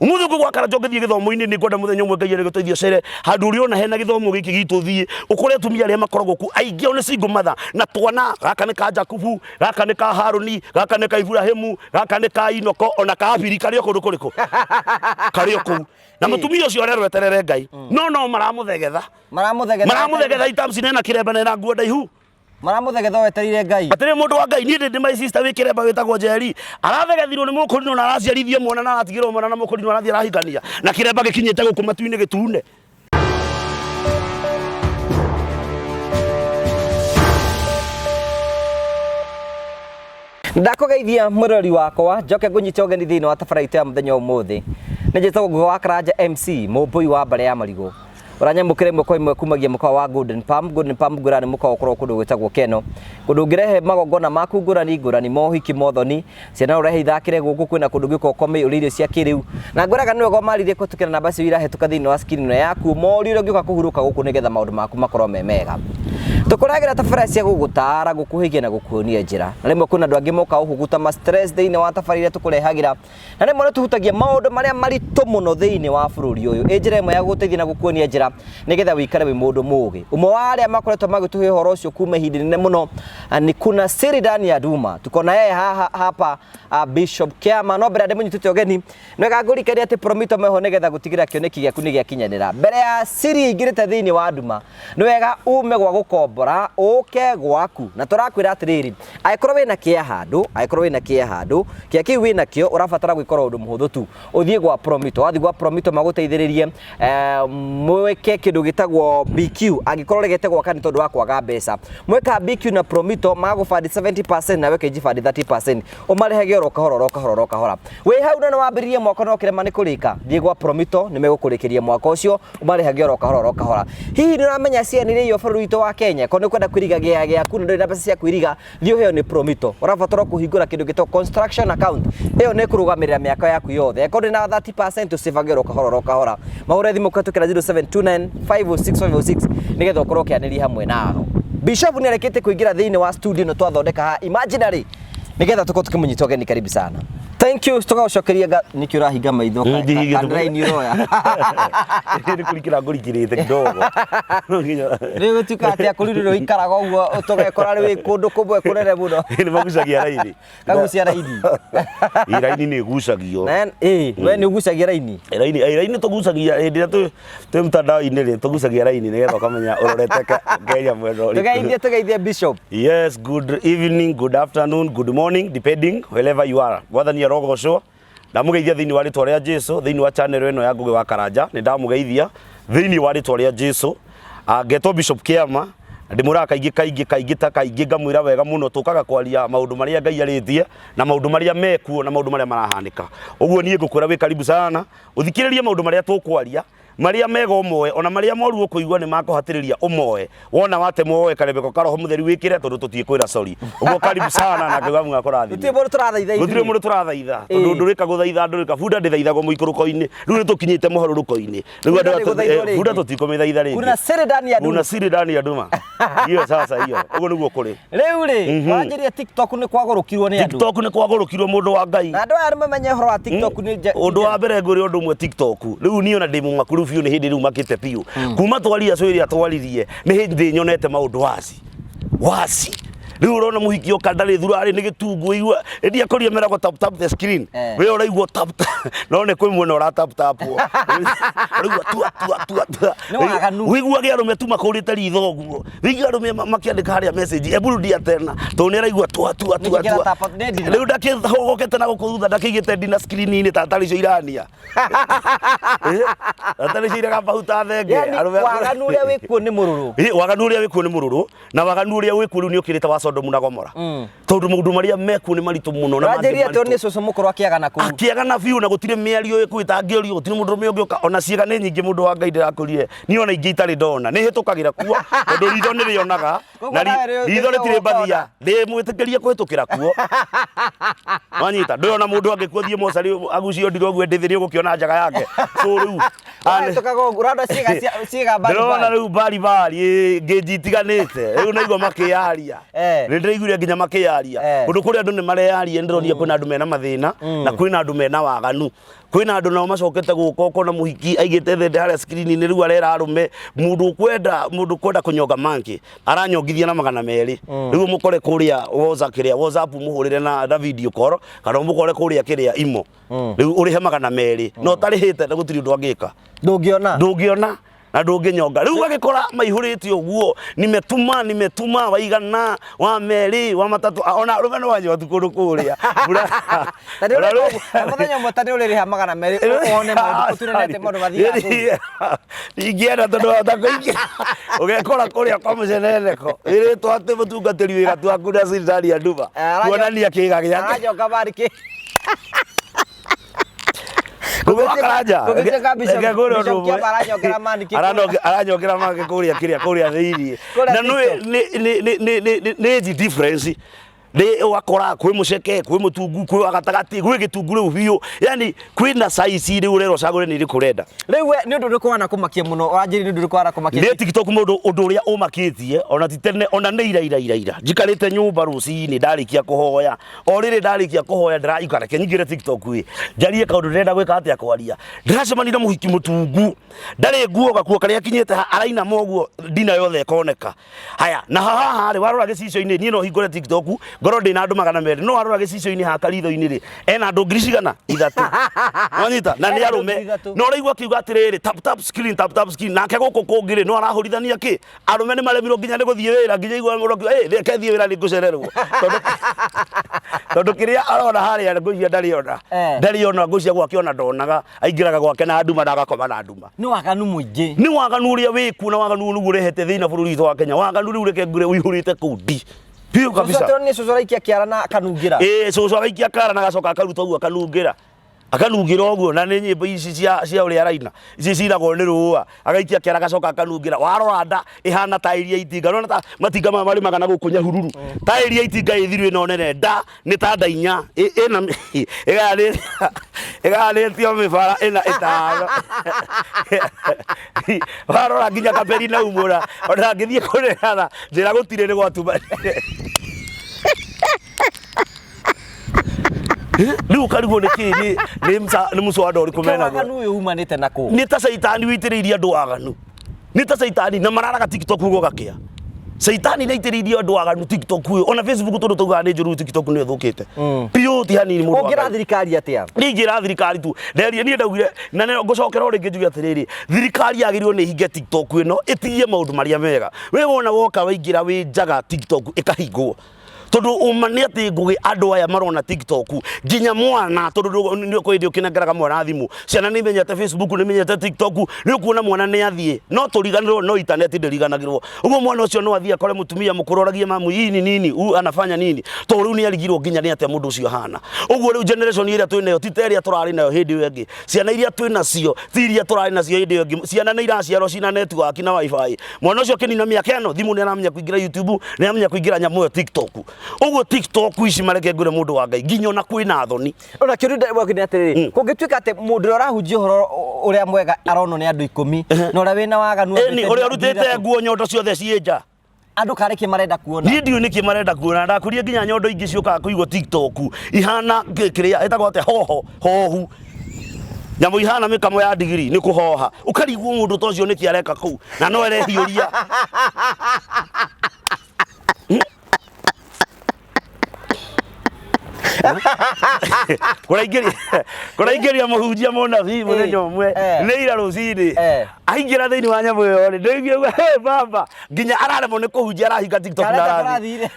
Umuthi ũguo gwakara njoke thiĩ gĩthomo-inĩ nĩ ngwenda mũthenya ũmwe Ngai arĩgũteithia ũcere handũ ũrĩona hena gĩthomo gĩkĩ gitũ thiĩ ũkore atumia arĩa makoragwo kuo aingĩ ao nĩ single mother na twana gaka nĩ ka Jakubu, gaka nĩ ka Harũni, gaka nĩ ka Iburahĩmu, gaka nĩ ka Inoko ona ka Abiri karĩ o kũndũ kũrĩkũ karĩ o kũu na mũtumia ũcio arerwo eterere Ngai no no maramũthegetha. Maramũthegetha. Maramũthegetha itamci nena kĩremba na nguo ndaihu. Maramũthegetha wetereire Ngai. Atĩrĩ mũndũ wa Ngai, niĩ ndĩ my sister wĩ kĩremba wĩtagwo Njeri, arathegethirwo nĩ mũkũrinũ na araciarithio mwana na aratigĩrwo mwana na mũkũrinũ arathiĩ arahikania na kĩremba gĩkinyĩte gũkũ matu-inĩ gĩtune. Ndakũgeithia mwĩroreri wakwa njoke ngũnyite ũgeni thĩinĩ wa tabara itũ ya mũthenya ũmũthĩ. Nĩ njĩtagwo Ngũgĩ wa Karanja MC, mũmbũi wa mbarĩ ya marigũ. Ũranyamũkĩra ĩmwe kwa ĩmwe kumagia mũkawa wa Golden Palm. Golden Palm ngwĩra nĩ mũkawa ũkoragwo kũndũ gwĩtagwo Keno. Kũndũ ũngĩrehe magongona maku ngũrani ngũrani, mohiki, mothoni, ciana ũrehe ithakĩre gũkũ, kwĩna kũndũ gĩũka ũkome ũrĩe irio cia kĩrĩu. Na ngwĩraga nĩ wega ũmarĩrie kũhetũkĩra namba icio irahĩtũka thĩinĩ wa screen ĩno yaku, morie ũrĩa ũngĩũka kũhurũka gũkũ nĩgetha maũndũ maku makorwo me mega. Tũkũrehagĩra tabarĩra cia gũgũtaara, gũkũhĩgia na gũkuonia njĩra. Na rĩmwe kwĩna andũ angĩ mokaga gũkũguta ma stress thĩinĩ wa tabarĩra iria tũkũrehagĩra. Na rĩmwe nĩ tũhutagia maũndũ marĩa maritũ mũno thĩinĩ wa bũrũri ũyũ. Ĩ njĩra ĩmwe ya gũgũteithia na gũkuonia njĩra nĩgetha wĩikare wĩ mũndũ mũgĩ. Ũmwe wa arĩa makoretwo magĩtũhe ũhoro ũcio kuma ihinda inene mũno ni kuna siri ndani ya nduma. Tuko na yeye haha hapa Bishop Kiama. No mbere ndĩmũnyitĩte ũgeni, nĩ wega ngũririkanie atĩ Promito meho nĩgetha gũtigĩrĩra kĩoneki gĩaku nĩ gĩakinyanĩra. Mbere ya siri ĩingĩrĩte thĩinĩ wa nduma, nĩ wega ume gwa gũkombora ũke gwaku. Na tũrakwĩra atĩrĩrĩ, angĩkorwo wĩna kĩa handũ, angĩkorwo wĩna kĩa handũ, kĩa kĩu wĩna kĩo ũrabatara gwĩkora ũndũ mũhũthũ tu, ũthiĩ gwa Promito. Wathiĩ gwa Promito magũteithĩrĩrie mwĩke kĩndũ gĩtagwo BQ, angĩkorwo ũregete gwaka nĩ tondũ wa kwaga mbeca. Mweka BQ na Promito magagũbandi 70% nawe ũkejibandi 30%, ũmarĩhage oro kahora oro kahora oro kahora. Wĩ hau na nĩ wambĩrĩria mwako na ũkĩrema nĩ kũrĩka, thiĩ gwa Promito nĩ megũkũrĩkĩria mwako ũcio ũmarĩhage oro kahora oro kahora. Hihi nĩ ũramenya ciana iria iyo bũrũri witũ wa Kenya? Korwo nĩ ũkwenda kwĩriga gĩa gĩaku na ndũrĩ na mbeca cia kwĩriga, thiĩ ũheo nĩ Promito. Ũrabatara kũhingũra kĩndũ gĩtagwo construction account. Ĩyo nĩ ĩkũrũgamĩrĩra mĩaka yaku yothe. Angĩkorwo ndũrĩ na 30% ũcĩvage oro kahora oro kahora. Mahũre thimũ kũhetũkĩra 0729 506 506 nĩgetha ũkorwo ũkĩanĩria hamwe nao. Bishop nĩ arĩkĩtie kũingĩra thĩinĩ wa studio ĩno twathondeka haha imaginary nĩgetha tũkorwo tũkĩmũnyita ũgeni. Karibu sana. Thank you. Tũgagũcokeria nĩkĩ ũrahinga maitho Ndihingĩte. Kana raini ũroya. Nĩ kũrikĩra ngũrikĩrĩte kidogo. No nginya. Rĩu gũtuĩka atĩ akũrĩ rĩu ũikaraga ũguo tũgekora rĩu wĩ kũndũ kũmwe kũnene mũno. Nĩ magucagia raini. Kagucia raini. Ĩ raini nĩ ĩgucagio. Na ĩ we nĩ ũgucagia raini. Raini ĩ raini tũgucagia hĩndĩ ĩrĩa twĩ mtandao-inĩ rĩ tũgucagia raini nĩgetha ũkamenya ũrorete Kenya mwena ũrĩkũ. Tũgeithie tũgeithie Bishop. Yes, good evening, good afternoon, good morning, depending wherever you are. Mwathani arogocwo. Ndamũgeithia thĩinĩ wa rĩtwa rĩa Jesu, thĩinĩ wa channel ĩno ya Ngũgĩ wa Karanja, nĩ ndamũgeithia thĩinĩ wa rĩtwa rĩa Jesu. Ah, ngetwo Bishop Kĩama, na ndĩmwĩraga kaingĩ kaingĩ kaingĩ ta kaingĩ ngamwĩra wega mũno tũkaga kwaria maũndũ marĩa Ngai arĩtie na maũndũ marĩa mekuo na maũndũ marĩa marahanĩka. Ũguo niĩ ngũkwĩra wĩ karibu sana, ũthikĩrĩrie maũndũ marĩa tũkwaria marĩa mega ũmoe ona marĩa moru ũkũigua nĩ makũhatĩrĩria ũmoe wona watemwo woe karebeko ka roho mũtheru wĩkĩre tondũ tũtiĩkwĩra sorry ũguo karibu sana na Ngai wa Mungu akũrathime. Gũtirĩ mũndũ tũrathaitha Gũtirĩ mũndũ tũrathaitha tondũ ndũrĩka gũthaitha ndũrĩka bunda ndĩthaithagwo mũikũrũko-inĩ rĩu nĩ tũkinyĩte mũharũrũko-inĩ rĩu Bunda andũ ndĩgũthaithwo rĩngĩ. bunda tũtikũmĩthaitha rĩngĩ. Kuna siri ndani ya nduma. Kuna siri ndani ya nduma hiyo sasa hiyo ũguo nĩguo kũrĩ. Rĩu rĩ wanjĩrire TikTok nĩ kwagũrũkirwo nĩ andũ. TikTok nĩ kwagũrũkirwo mũndũ wa Ngai. Na andũ aya nĩ mamenye ũhoro wa TikTok nĩ Ũndũ wa mbere ngwĩre ũndũ ũmwe TikTok rĩu niĩ ona ndĩ mũmaku rĩu biũ nĩ hĩndĩ rĩu makĩte biũ kuma twaria cũ ĩrĩa twaririe nĩ hĩndĩ nyonete maũndũ waci waci rĩu ũrona mũhiki oka ndarĩ thurarĩ nĩ gĩtungu igua ĩndĩ akoria meragwo tap tap the screen we ũraigua tap tap no nĩ kwĩ mwena ũra tap tap ũraigua tua tua tua tua Nĩ waganu. wĩiguage arũme tu makũrĩte ritho ũguo wĩiguage arũme makĩandĩka harĩa message ebu rudia tena tondũ nĩ araigua tua tua tua Nĩkĩ tua kĩratapa? Nĩ ndina. rĩu ndakĩhũgũkĩte na gũkũ thutha ndakĩigĩte ndina screen-inĩ ta tarĩ icio irania Eh, ta tarĩ icio iragamba thenge Yani Arũme waganu ũrĩa wĩkuo nĩ mũrũrũ. Ĩ, waganu ũrĩa wĩkuo nĩ mũrũrũ na waganu ũrĩa wĩkuo rĩu nĩ ũkĩrĩte wa Sodomu na Gomora tondũ maũndũ marĩa mekuo nĩ maritũ mũno na mangĩ Ũranjĩrire atĩ maritũ. nĩ cũcũ mũkũrũ akĩagana kũu. Akĩagana biũ na gũtirĩ mĩario ĩkuo ĩtangĩũrio, gũtirĩ mũndũ ũrũme ũngĩũka ona ciĩga nĩ nyingĩ mũndũ wa Ngai ndĩrakũrire niĩ ona ingĩ itarĩ ndona nĩ hĩtũkagĩra kuo tondũ ritho nĩ rĩonaga Koguo na nawe rĩu ritho rĩtirĩ ũkona. mbathia ndĩ mwĩtĩkĩrie kũhĩtũkĩra kuo wanyita ndũrĩ ona mũndũ angĩkua thiĩ mocarĩ agucio ndirwo ũguo ndĩ thĩ nĩ ũgũkĩona njaga yake so rĩu Ũrahĩtũkaga ũguo, ũrona ciĩga ciĩga mbali ndĩrona mbali. rĩu mbari mbari ngĩnji itiganĩte rĩu naigua makĩyaria nĩ ndĩraiguire nginya makĩyaria kũndũ kũrĩa andũ nĩ mareyaria nĩ ndĩronire kwĩna andũ mena mathĩna na kwĩna andũ mena waganu. Kwĩna andũ nao macokete gũka ũkona mũhiki aigĩte thende harĩa screen-inĩ, rĩu arera arũme mũndũ ũkwenda kũnyonga monkey aranyongithia na 200. Rĩu ũmũkore kũrĩa WhatsApp, kĩrĩa WhatsApp, ũmũhũrĩre na video call kana ũmũkore kũrĩa kĩrĩa imo. Rĩu ũrĩhe 200, no ũtarĩhĩte na gũtirĩ ũndũ angĩka. Ndũngĩona. Ndũngĩona na ndũngĩnyonga. Rĩu ũgagĩkora maihũrĩte ũguo, nimetuma nimetuma waigana wa merĩ wa matatũ, ona arũme no anyotu kũndũ kũrĩa. Ta nĩ ũrĩ- mũthenya ũmwe ta nĩ ũrĩrĩha 200 wone maũndũ ũturanĩte maũndũ mathiaga kũu. Ingĩenda tondũ wahota kũingĩra ũgekora kũrĩa kwa mũceneneko ĩrĩtwo atĩ mũtungatĩri wĩ gatu waku na Sultani ya Nduba kuonania kĩga gĩake. Aranjoka marĩ Ngũgĩ wa Karanja. Gũgĩtuĩka Bishop- Reke ngwĩre ũndũ Bishop ũmwe. Kĩamba aranyongera maniki Aranyongera maniki kũrĩa kĩrĩa kũrĩa thĩiniĩ. Kũrĩa Na nĩ TikTok. nĩ age difference nĩ ũgakora kwĩ mũceke, kwĩ mũtungu, kwĩ wa gatagatĩ, gwĩ gĩtungu rĩu biũ, yani kwĩna size rĩu ũrerwo ũcagũre nĩ ĩrĩkũ ũrenda. Rĩu we nĩ ũndũ ũrĩkũ wanakũmakia mũno? Ũranjĩrire nĩ ũndũ ũrĩkũ wanakũmakia? Nĩ TikTok mũndũ ũndũ ũrĩa ũmakĩtie, ona ti tene, ona nĩ ira ira ira ira njikarĩte nyũmba rũcinĩ ndarĩkia kũhoya, o rĩrĩ ndarĩkia kũhoya ndĩraikara, reke nyingĩre TikTok ĩ njarie kaũndũ ndĩrenda gwĩka atĩa kwaria. Ndĩracemania na mũhiki mũtungu ndarĩ nguo, gakuo karĩa akinyĩte arainama ũguo ndina yothe ĩkoneka. Haya, na haha rĩ, warora gĩcicio-inĩ, niĩ no hingũre TikTok ngorwo ndĩ na andũ 200, no warora gĩcicio-inĩ haha karitho-inĩ rĩ, ena andũ ngiri cigana ithatũ, wanyita, na nĩ Ena andũ arũme. 3,000. Na ũraigua akiuga atĩrĩrĩ, "Tap tap screen, tap tap screen." Nake gũkũ kũngĩ rĩ, no arahũrithania kĩ arũme nĩ maremirwo nginya nĩ gũthiĩ wĩra, nginya igua mũndũ akiuga, "Ĩ, reke thiĩ wĩra, nĩ ngũcererwo," tondũ kĩrĩa arona harĩa ngũcia ndarĩ ona. Ndarĩ ona ngũcia gwake, ona ndonaga, aingĩraga gwake na nduma na agakoma na nduma. Nĩ waganu mũingĩ. Nĩ waganu ũrĩa wĩkuo, na waganu nĩguo ũrehete thĩna bũrũri witũ wa Kenya. Waganu rĩu reke ngwĩre ũihũrĩte kũu ndi biũ kabisa. Cũcũ nĩ cũcũ araikia kĩara na akanungĩra. Ĩĩ, cũcũ agaikia kara na agacoka akaruta ũguo akanungĩra, akanungĩra ũguo, na nĩ nyĩmbo ici cia ũrĩa araina ici cinagwo nĩ rũa, agaikia kĩara agacoka akanungĩra. Warora nda ĩhana taĩri ya itinga, nona ta matinga maya marĩmaga na gũkũ Nyahururu, taĩri ya itinga ĩthiru ĩno nene, nda nĩ ta nda inya ĩna ĩgayanĩtio mĩbara ĩna ĩtano. Warora nginya kaperi na umũra ona angĩthiĩ kũneana njĩra gũtirĩ nĩ gwatuma. Rĩu ũkarigwo nĩ kĩ nĩ mũcwanda ũrĩkũ menaguo. Waganu ũyũ umanĩte na kũ? Nĩ ta caitani wĩitĩrĩirie andũ waganu, nĩ ta caitani na mararaga TikTok ũguo gakĩa. Caitani nĩ aitĩrĩirie andũ waganu TikTok ũyũ, ona Facebook tondũ taugaga nĩ njũru, TikTok nĩyo ĩthũkĩte biũ, ti hanini, mũndũ wa Ũngĩra Ngai. Thirikari atĩa? Niĩ ingĩra thirikari tu nderie, niĩ ndaugire na nĩ ngũcokera o rĩngĩ njuge atĩrĩrĩ, thirikari yagĩrĩirwo nĩ ĩhinge TikTok ĩno, ĩtigie maũndũ marĩa mega. We wona woka waingĩra wĩ njaga, TikTok ĩkahingwo, tondũ ũma nĩ atĩ Ngũgĩ, andũ aya marona TikTok nginya mwana, tondũ nĩ kwĩ hĩndĩ ũkĩnengeraga mwana thimũ, ciana nĩ imenyete Facebook, nĩ imenyete TikTok. Nĩ ũkuona mwana nĩ athiĩ, no tũriganĩrwo, no internet ndĩriganagĩrwo. Ũguo mwana ũcio no athiĩ akore mũtumia mũkũrũ oragie, "Mamu, hii ni nini? Huyu anafanya nini?" Tondũ rĩu nĩ arigirwo nginya nĩ atĩa mũndũ ũcio ahana ũguo. Rĩu generation ĩrĩa twĩ nayo ti ta ĩrĩa tũrarĩ nayo hĩndĩ ĩyo ĩngĩ. Ciana iria twĩ nacio ti iria tũrarĩ nacio hĩndĩ ĩyo ĩngĩ. Ciana nĩ iraciarwo cina network na WiFi. Mwana ũcio akĩnina mĩaka ĩno thimũ nĩ aramenya kũingĩra YouTube, nĩ aramenya kũingĩra nyamũ ĩyo TikTok. Ũguo TikTok ici mareke ngwĩre, mũndũ wa Ngai, nginya ona kwĩna thoni. Ona kĩũria ndĩrenda nĩ atĩrĩrĩ, kũngĩtuĩka atĩ mũndũ ũrĩa ũrahunjia ũhoro ũrĩa mwega aronwo nĩ andũ 10 na ũrĩa wĩna waganu Ĩni ambĩte ũrĩa ũrutĩte 3,000. Nguo nyondo ciothe ciĩ nja. Andũ karĩ kĩ marenda kuona? Niĩ ndiũĩ nĩkĩ marenda kuona. Ndakũria nginya nyondo ingĩ ciũkaga kũigwo TikTok ihana kĩrĩa ĩtagwo atĩa, hoho hohu, nyamũ ihana mĩkamo ya ndigiri nĩ kũhoha. Ũkarigwo mũndũ ta ũcio nĩkĩ areka kũu na no arehiũria. Kũraingĩria mũhunjia mũnabii mũthenya ũmwe nĩ ira rũcinĩ aingĩra thĩinĩ wa nyamũ ĩyo rĩ, ndĩigire ũguo, "Hey, baba," nginya araremwo nĩ kũhunjia, arahinga TikTok na Karenda. arathiĩ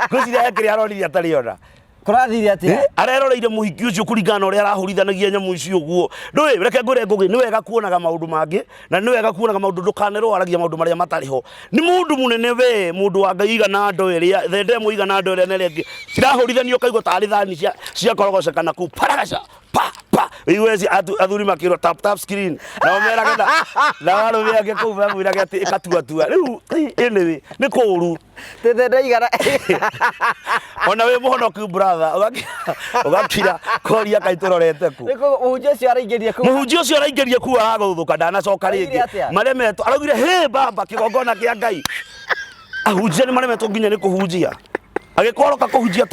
ngwĩciria he kĩrĩa aronire atarĩ ona. Kũrathire atĩa? Areroreire mũhiki ũcio kũringana na ũrĩa arahũrithanagia nyamũ icio ũguo. Ndũĩ, reke ngwĩre Ngũgĩ, nĩ wega kuonaga maũndũ mangĩ na nĩ wega kuonaga maũndũ, ndũkanerwo waragia maũndũ marĩa matarĩ ho. Nĩ mũndũ mũnene we, mũndũ wa Ngai, igana ndo ĩrĩa thende ĩmwe igana ndo ĩrĩa na ĩrĩa ĩngĩ cirahũrithanio, ũkaigua tarĩ thani ciakorogoceka na kũu paragaca pa pa. Iwe athuri makĩrwo, "Tap tap screen," nao merage na arũme angĩ kũu mamwĩrage atĩ ĩkatuatua. Rĩu anyway nĩ kũũru. Tĩthende igana. Ona wĩ mũhonoku brother, ũgakira koria kaĩ tũrorete kũ. Nĩkũ mũhunjia ũcio araingĩria kũu? Mũhunjia ũcio araingĩria kuu aragũthũka, ndanacoka Araugire rĩngĩ. atĩa? Maremetwo, araugire, "Hĩ baba, kĩgongona kĩa Ngai." Ahunjia nĩ maremetwo nginya nĩ kũhunjia. Agĩkorwo kũhunjia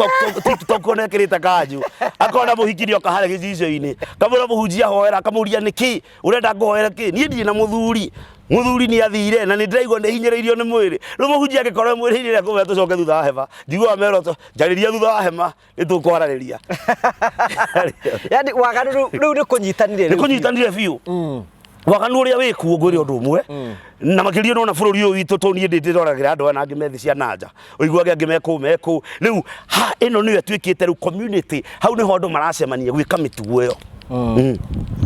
TikTok ona ekĩrĩte kanjũ, akona mũhiki nĩoka harĩa gĩcicio-inĩ, kamwĩra mũhunjia hoera, akamũria nĩkĩ ũrenda ngũhoere kĩ, niĩ ndirĩ na mũthuri, mũthuri nĩ athire na nĩ ndĩraigua nĩ hinyĩrĩirio nĩ mwĩrĩ. Rĩu mũhunjia angĩkorwo mwĩrĩ-inĩ nĩ akũmwĩra tũcoke thutha wa hema, njiguaga merwo njarĩria thutha wa hema nĩ tũkwaranĩria. Yani waganu rĩu nĩ kũnyitanire. Nĩ kũnyitanire biũ. Waganu ũrĩa wĩ kuo ngwĩre ũndũ ũmwe, na makĩria nona bũrũri ũyũ witũ tondũ niĩ ndĩroragĩra andũ aya na angĩ methi cia nanja, ũiguage angĩ mekũu mekũu. Rĩu ha ĩno nĩyo ĩtuĩkĩte rĩu community, hau nĩho andũ maracemania gwĩka mĩtugo ĩyo.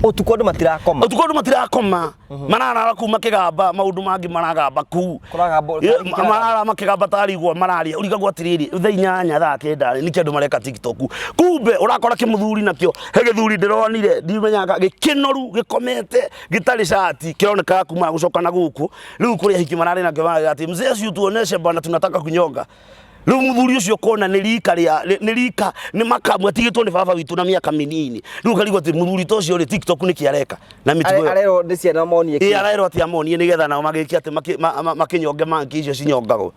Ũtukũ andũ matirakoma. Ũtukũ andũ matirakoma, mararara kuu makĩgamba maũndũ mangĩ maragamba kuu. Kũragambwo- kĩragamba. Marara makĩgamba tarĩ igwa mararia, ũrigagwo atĩrĩrĩ, thaa 8 thaa 9 nĩkĩ andũ mareka TikTok. Kumbe ũrakora kĩmũthuri nakĩo, he gĩthuri ndĩronire ndimenyaga gĩkĩnoru gĩkomete gĩtarĩ cati kĩronekaga kuma gũcoka na gũkũ. Rĩu kũrĩ ahiki mararĩ nakĩo marauga atĩ mzee si utuoneshe bwana tunataka kunyonga. Rĩu mũthuri ũcio ũkona nĩ rika rĩa nĩ rika nĩ makamu atigĩtwo nĩ baba witũ na mĩaka mĩnini. Rĩu ũkarigwo atĩ mũthuri ta ũcio rĩ TikTok nĩkĩ areka na mĩtugo ĩyo. Arerwo nĩ ciana monie. Ĩ arerwo atĩ amonie nĩgetha nao magĩke atĩ makĩnyonge manki icio cinyongagwo.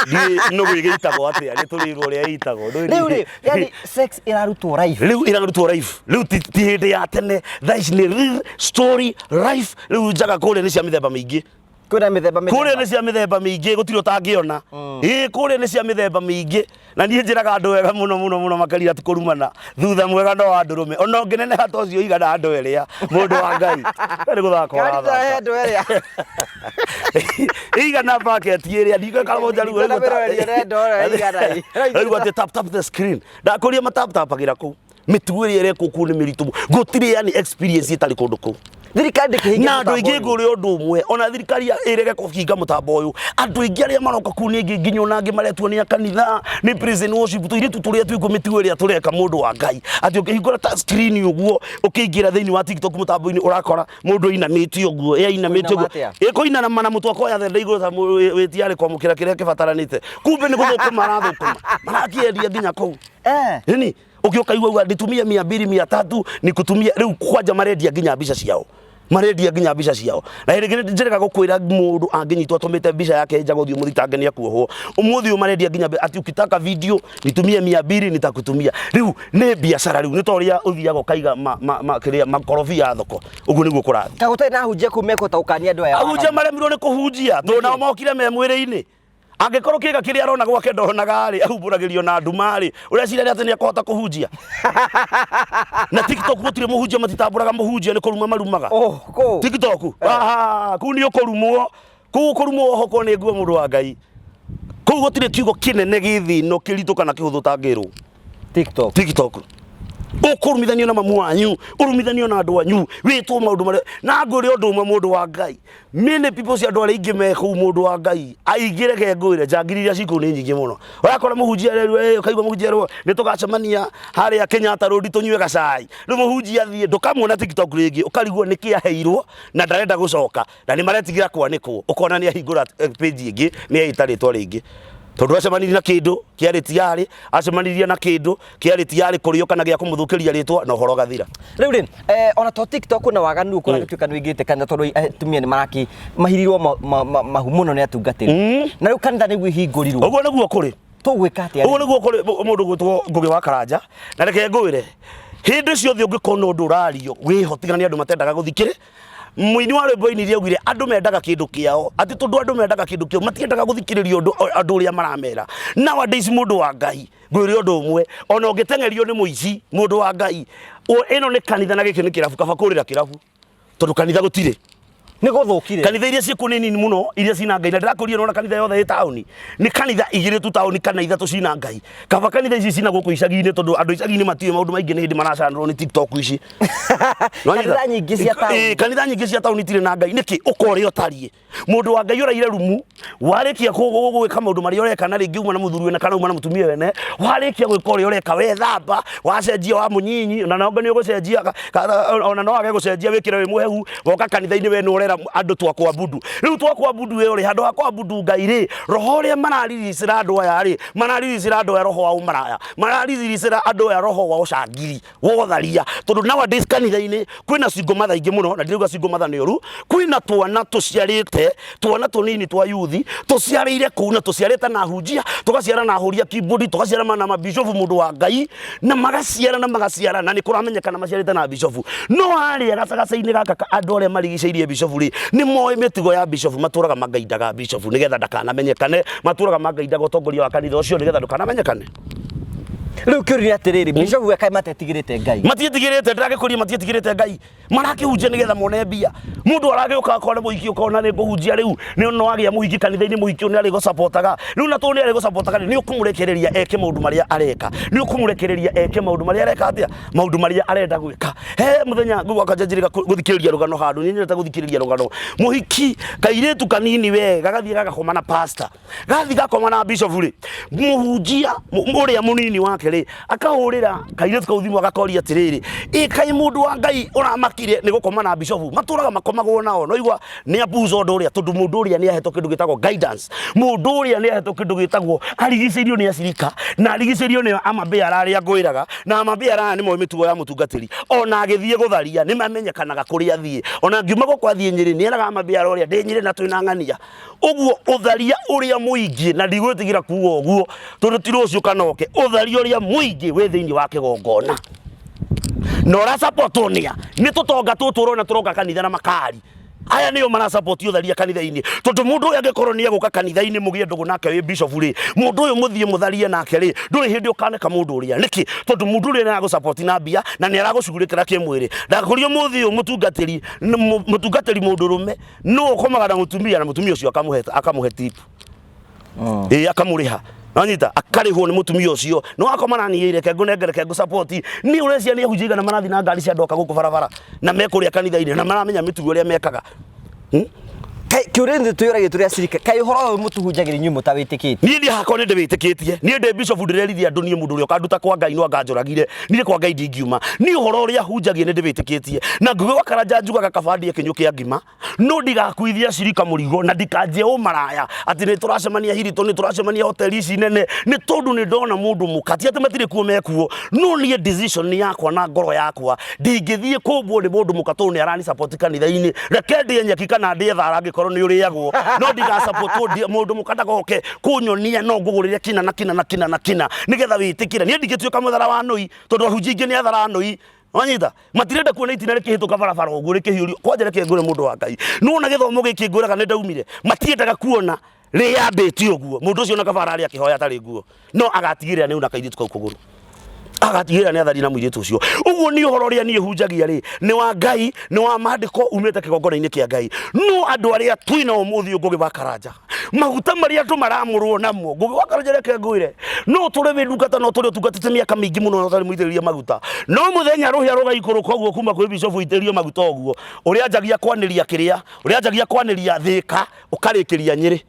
Ndiũĩ nũgũ ĩgĩitagwo atĩa, nĩ tũrĩrwo ũrĩa ĩitagwo. Rĩu rĩ, yani sex ĩrarutwo live. Rĩu ĩrarutwo live. Rĩu ti hĩndĩ ya tene, thaa ici nĩ real story life. Rĩu njaga kũrĩa nĩ cia mĩthemba mĩingĩ. Kwĩna mĩthemba mĩthemba. Kũrĩa nĩ cia mĩthemba mĩingĩ, gũtirĩ ũtangĩona. Ĩĩ kũrĩa nĩ cia mĩthemba mĩingĩ. Na niĩ njĩraga andũ wega mũno mũno mũno makarira ti kũrumana. Thutha mwega no wa ndũrũme. Ona ũngĩneneha ta ũcio ũigana andũ erĩa, mũndũ wa Ngai. We nĩ gũthaka Karita he ũrathaka. andũ erĩa. Ĩigana bucket ĩrĩa ndingĩka njaruo. Ndikuona mĩrori ĩrenda ũrĩa ĩigana ĩ. Ũraigua atĩ tap tap the screen. Ndakũria ma tap tapagĩra kũu. Mĩtugo ĩrĩa ĩrekwo kũu nĩ mĩritũ. Gũtirĩ yani experience ĩtarĩ kũndũ kũu. Thirikari ndĩkĩhingia Na andũ mũtambo aingĩ ũyũ. ngũrĩ ũndũ ũmwe, ona thirikari ĩrege kũhinga mũtambo ũyũ, andũ aingĩ arĩa maroka kũu nĩ aingĩ nginya ona angĩ maretwo nĩ a kanitha, nĩ praise and worship, tũirĩtu tũrĩa twĩkuo mĩtugo ĩrĩa tũreka mũndũ wa Ngai, atĩ ũkĩhingũra ta screen ũguo, ũkĩingĩra thĩinĩ wa TikTok mũtambo-inĩ ũrakora mũndũ ainamĩte ũguo, ĩ ainamĩte Kũinama ũguo, atĩa? ĩ kũinama na mũtwe akoya thende igũrũ ta wĩtiarĩ kwamũkĩra kĩrĩa kĩbataranĩte, kumbe nĩ gũthũkũma arathũkũma, marakĩendia nginya kũu. Nini ũgĩũka igua uga nditumie 200 300 nikutumie. Rĩu kwanja marendia nginya mbica ciao, marendia nginya mbica ciao. Na hĩndĩ ĩngĩ njĩrĩga gũkwĩra mũndũ angĩnyitwo atũmĩte mbica yake nja gũthiĩ mũthitange nĩ akuohwo. Ũmũthĩ ũyũ marendia nginya ati ukitaka video nitumie 200 nitakutumia. Rĩu nĩ biacara, rĩu nĩ ta ũrĩa ũthiaga ũkaiga kĩrĩa makorobia thoko, ũguo nĩguo kũrathiĩ. Ka gũtarĩ na ahunjia kũu mekũhota gũkania andũ aya. Ahunjia maremirwo nĩ kũhunjia tondũ nao mokire me mwĩrĩ-inĩ. Angĩkorwo kĩga kĩrĩa arona gwake ndonaga rĩ, ahumbũragĩrio na nduma rĩ, ũreciria atĩ nĩ akũhota kũhunjia? Na TikTok gũtirĩ mũhunjia, matitambũraga mũhunjia, nĩ kũruma marumaga. Oh, kũ? TikTok aha, kũu nĩ ũkũrumwo, kũu ũkũrumwo wohokwo nĩ nguo mũndũ wa Ngai. Kũu gũtirĩ kiugo kĩnene gĩ thĩ ĩno kĩritũ kana kĩhũthũ ũtangĩrwo. TikTok. TikTok ũkũrumithanio na mamu wanyu, ũrumithanio na andũ anyu, wĩtwo maũndũ marĩa. Na ngwĩre ũndũ ũmwe mũndũ wa Ngai, many people cia andũ arĩa aingĩ me kũu mũndũ wa Ngai aingĩ, reke ngwĩre njangiri iria ci kũu nĩ nyingĩ mũno. Ũrakora mũhunjia arerwo, ũkaigua mũhunjia arerwo nĩ tũgacemania harĩa Kenyatta Road tũnyue gacai. Rĩu mũhunjia athiĩ ndũkamuona TikTok rĩngĩ, ũkarigwo nĩkĩ aheirwo na ndarenda gũcoka, na nĩ maretigĩra kwanĩkwo. Ũkona nĩ ahingũra page ĩngĩ, nĩ eita rĩtwa rĩngĩ, tondũ acemanirie na kĩndũ kĩarĩ tiarĩ, acemanirie na kĩndũ kĩarĩ tiarĩ kũrĩo kana gĩa kũmũthũkĩria rĩtwa, na ũhoro ũgathira. Rĩu rĩ, ona to TikTok na waganu kũragĩtuĩka nĩ ũingĩrĩte kanitha, tondũ atumia nĩ maraki mahirirwo mahu mũno nĩ atungatĩri, na rĩu kanitha nĩguo ihingũrirwo. Ũguo nĩguo kũrĩ. Tũgwĩka atĩa? Ũguo nĩguo kũrĩ mũndũ gwĩtwo Ngũgĩ wa Karanja. Na reke ngwĩre, hĩndĩ ciothe ũngĩkona ũndũ ũrario wĩho, tiga nĩ andũ matendaga gũthikĩrĩ. Mũini wa rwĩmbo ainire augire andũ mendaga kĩndũ kĩao, atĩ tondũ andũ mendaga kĩndũ kĩao matiendaga gũthikĩrĩria ũndũ andũ ũrĩa maramera. Nowadays mũndũ wa Ngai, ngwĩre ũndũ ũmwe, ona ũngĩteng'erio nĩ mũici, mũndũ wa Ngai, ĩno nĩ kanitha na gĩkĩ nĩ kĩrabu, kaba kũrĩra kĩrabu tondũ kanitha gũtirĩ. Nĩ gũthũkire. Kanitha iria ciĩkuo nĩ nini mũno iria cina Ngai, na ndĩrakũria nona kanitha yothe ĩ taũni nĩ kanitha 2 tu taũni kana 3 cina Ngai. Kaba kanitha ici cina gũkũ icagi-inĩ, tondũ andũ icagi-inĩ matiũĩ maũndũ maingĩ, nĩ hĩndĩ maracanũrwo nĩ TikTok ici. Nĩwanyita? Kanitha nyingĩ cia taũni. Ĩĩ, kanitha nyingĩ cia taũni itirĩ na Ngai. Nĩkĩ ũka ũrĩa ũtariĩ mũndũ wa Ngai ũraire rumu, warĩkia gwĩka maũndũ marĩa ũreka, na rĩngĩ uma na mũthuri wene kana uma na mũtumia wene, warĩkia gwĩka ũrĩa ũreka, wethamba, wacenjia wa mũnyinyi, na nongo nĩ ũgũcenjia ona no age gũcenjia, wĩkĩre wĩ mũhehu, woka kanitha-inĩ we nĩ ũreka. Marera andũ twa kuabudu. Rĩu twa kuabudu ĩyo rĩ, handũ ha kuabudu Ngai rĩ, roho ũrĩa maraririricĩra andũ aya rĩ, maraririricĩra andũ aya roho wa ũmaraya, maraririricĩra andũ aya roho wa ũcangiri, wa ũtharia. Tondũ nowadays kanitha-inĩ kwĩna single mother aingĩ mũno, na ndirauga single mother nĩ ũru, kwĩna twana tũciarĩte, twana tũnini twa youth, tũciarĩire kũu na tũciarĩte na ahunjia, tũgaciara na ahũri a keyboard, tũgaciara na mabishofu mũndũ wa Ngai, na magaciara na magaciara na nĩ kũramenyekana maciarĩte na bishofu. No harĩa gacagaca-inĩ gaka ka andũ arĩa marigicĩirie bishofu rĩ, nĩ moĩ mĩtugo ya bishofu, matũraga mangaindaga bishofu nĩgetha ndakanamenyekane, matũraga mangaindaga ũtongoria wa kanitha ũcio nĩgetha ndũkanamenyekane. Rĩu kĩũria nĩ atĩrĩrĩ, bishofu we kaĩ matetigĩrĩte Ngai? Matiĩtigĩrĩte, ndĩragĩkũria matiĩtigĩrĩte Ngai. Marakĩhunjia nĩgetha mone mbia. Mũndũ aragĩũka akona mũhiki, ũkona nĩ ngũhunjia rĩu, nĩ no agĩa mũhiki kanitha-inĩ, mũhiki ũyũ nĩ arĩgũcapotaga. Rĩu na tondũ nĩ arĩgũcapotaga rĩ, nĩ ũkũmũrekereria eke maũndũ marĩa areka. Nĩ ũkũmũrekereria eke maũndũ marĩa areka atĩa? Maũndũ marĩa arenda gwĩka. He mũthenya ngũgwaka njanjĩrĩga gũthikĩrĩria rũgano handũ, nĩ nyendete gũthikĩrĩria rũgano. Mũhiki, kairĩtu kanini we, gagathiĩ gagakoma na pastor. Gathi gakoma na bishop rĩ, mũhunjia ũrĩa mũnini wake rĩ, akahũrĩra kairĩtu kau thimũ agakoria atĩrĩrĩ, ĩ kaĩ mũndũ wa Ngai ũramakire nĩ gũkoma na bishop? Matũraga makomagwo nao, no igua nĩ abuza ũndũ ũrĩa, tondũ mũndũ ũrĩa nĩ ahetwo kĩndũ gĩtagwo guidance. Mũndũ ũrĩa nĩ ahetwo kĩndũ gĩtagwo, arigicĩirio nĩ acirika, na arigicĩirio nĩ amabĩara arĩa ngwĩraga, na amabĩara aya nĩ moĩ mĩtugo ya mũtungatĩri. Ona agĩthiĩ gũtharia nĩ mamenyekanaga kũrĩa athiĩ. Ona angiuma gũkũ athiĩ Nyĩrĩ, nĩ eraga amabĩara ũrĩa ndĩ Nyĩrĩ na twĩna ng'ania. Ũguo ũtharia ũrĩa mũingĩ, na ndigwĩtigĩra kuga ũguo tondũ ti rũciũ kana ũke, ũtharia ũrĩa mũingĩ wĩ thĩinĩ wa kĩgongona na ũrasapotwo nĩa? Nĩ tũtonga tũtũ ũrona tũroka kanitha na makari aya nĩo marasapoti ũtharia kanitha-inĩ. Tondũ mũndũ ũyũ angĩkorwo nĩ egũka kanitha-inĩ mũgĩe ndũgũ nake wĩ bishop rĩ, mũndũ ũyũ mũthiĩ mũtharie nake rĩ, ndũrĩ hĩndĩ ũkaneka mũndũ ũrĩa. Nĩkĩ? Tondũ mũndũ ũrĩa nĩ aragũsapoti na mbia na nĩ aragũcugurĩkĩra kĩmwĩrĩ. Ndakũria ũmũthĩ ũyũ mũtungatĩri, mũtungatĩri mũndũrũme nũ ũkomaga na mũtumia na mũtumia ũcio akamũhe akamũhe tip ĩĩ, akamũrĩha, nanyita akarĩhwo nĩ mũtumia ũcio, no akoma na niĩ, reke ngũnengere, reke ngũ-support. Niĩ ũreciria nĩ ahunjia igana marathiĩ na ngari cia ndoka gũkũ barabara na mekũrĩa kanitha-inĩ na maramenya mĩtugo ĩrĩa mekaga? Kĩũria nĩ twĩũragia tũrĩ acirika, kaĩ ũhoro ũyũ mũtũhunjagĩria inyuĩ mũtawĩtĩkĩtie? Niĩ ndiĩ hakwa nĩ ndĩwĩtĩkĩtie. Niĩ ndĩ bishop, ndĩrerithia andũ. Niĩ mũndũ ũrĩa ũkanduta kwa Ngai no anganjũragire, niĩ kwa Ngai ndingiuma. Niĩ ũhoro ũrĩa hunjagia nĩ ndĩwĩtĩkĩtie, na Ngũgĩ wa Karanja njugaga kaba ndĩe kĩnyũ kĩa ngima no ndigakuithia cirika mũrigo, na ndikanjie ũmaraya atĩ nĩ tũracemania Hilton, nĩ tũracemania hoteli ici nene, nĩ tondũ nĩ ndona mũndũ mũka. Ti atĩ matirĩ kuo, mekuo, no niĩ decision yakwa na ngoro yakwa, ndingĩthiĩ kũmbwo nĩ mũndũ mũka tondũ nĩ arani support kanitha-inĩ. Reke ndĩe nyeki kana ndĩe thara angĩkorwo nĩ ũrĩagwo, no ndigasapotwo mũndũ mũka ndagoke kũnyonia no ngũgũrĩre kina na kina na kina na kina nĩgetha wĩtĩkĩre. Niĩ ndingĩtuĩka mũthara wa nũi, tondũ ahunjia aingĩ nĩ athara nũi. Wanyita? Matirenda kuona itina rĩkĩhĩtũka barabara ũguo rĩkĩhiũrio. Kwanja reke ngwĩre, mũndũ wa Ngai, nĩwona gĩthomo gĩkĩ ngwĩraga nĩ ndaumire, matiendaga kuona rĩyambĩtie ũguo. Mũndũ ũcio ona kaba ararĩ akĩhoya atarĩ nguo, no agatigĩrĩra nĩ una kairĩtu kau kũgũrũ, agatigĩrĩra nĩ atharia na mũirĩtu ũcio. Ũguo nĩ ũhoro ũrĩa niĩ hunjagia rĩ, nĩ wa Ngai, nĩ wa maandĩko, umĩte kĩgongona-inĩ kĩa Ngai. No andũ arĩa twĩna ũmũthĩ ũyũ, Ngũgĩ wa Karanja, maguta marĩa andũ maramũrwo namo, Ngũgĩ wa Karanja, reke ngwĩre, no ũtũre wĩ ndungata, no ũtũre ũtungatĩte mĩaka mĩingĩ mũno na ũtarĩ mũitĩrĩrie maguta, no mũthenya rũhĩa rũgaikũrũka ũguo kuma kwĩ bishofu itĩrĩrio maguta ũguo, ũrĩa anjagia kwanĩria kĩrĩa, ũrĩa anjagia kwanĩria Thĩka, ũkarĩkĩria Nyĩrĩ,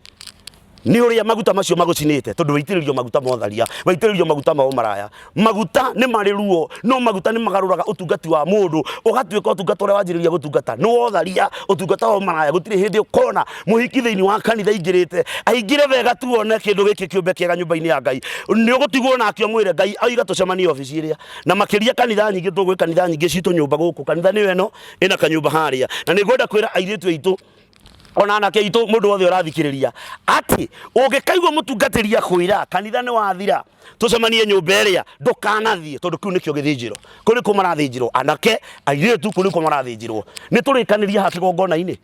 nĩ ũrĩa maguta macio magũcinĩte, tondũ waitĩrĩrio maguta ma ũtharia, waitĩrĩrio maguta ma ũmaraya. Maguta nĩ marĩ ruo, no maguta nĩ magarũraga ũtungati wa mũndũ, ũgatuĩka ũtungata ũrĩa wanjĩrĩria gũtungata nĩ wotharia, ũtungata wa ũmaraya. Gũtirĩ hĩndĩ ũkona mũhiki thĩinĩ wa kanitha aingĩrĩte aingĩre wega tuone kĩndũ gĩkĩ kĩũmbe kĩega nyũmba-inĩ ya Ngai. Nĩ ũgũtigwo nake ũmwĩre Ngai oiga tũcemanie obici ĩrĩa. Na makĩria kanitha nyingĩ, tũgwĩ kanitha nyingĩ citũ nyũmba gũkũ, kanitha nĩyo ĩno ĩna kanyũmba harĩa. Na nĩ ngwenda kwĩra airĩtu aitũ ona anake aitũ, mũndũ wothe ũrathikĩrĩria, atĩ ũngĩkaigua mũtungatĩri akwĩra kanitha nĩ wathira, tũcemanie nyũmba ĩrĩa, ndũkanathiĩ, tondũ kĩu nĩkĩo gĩthĩnjĩro. Kũu nĩkuo marathĩnjĩrwo anake, airĩtu, kũu nĩkuo marathĩnjĩrwo. Nĩ tũrĩkanĩria haha kĩgongona-inĩ.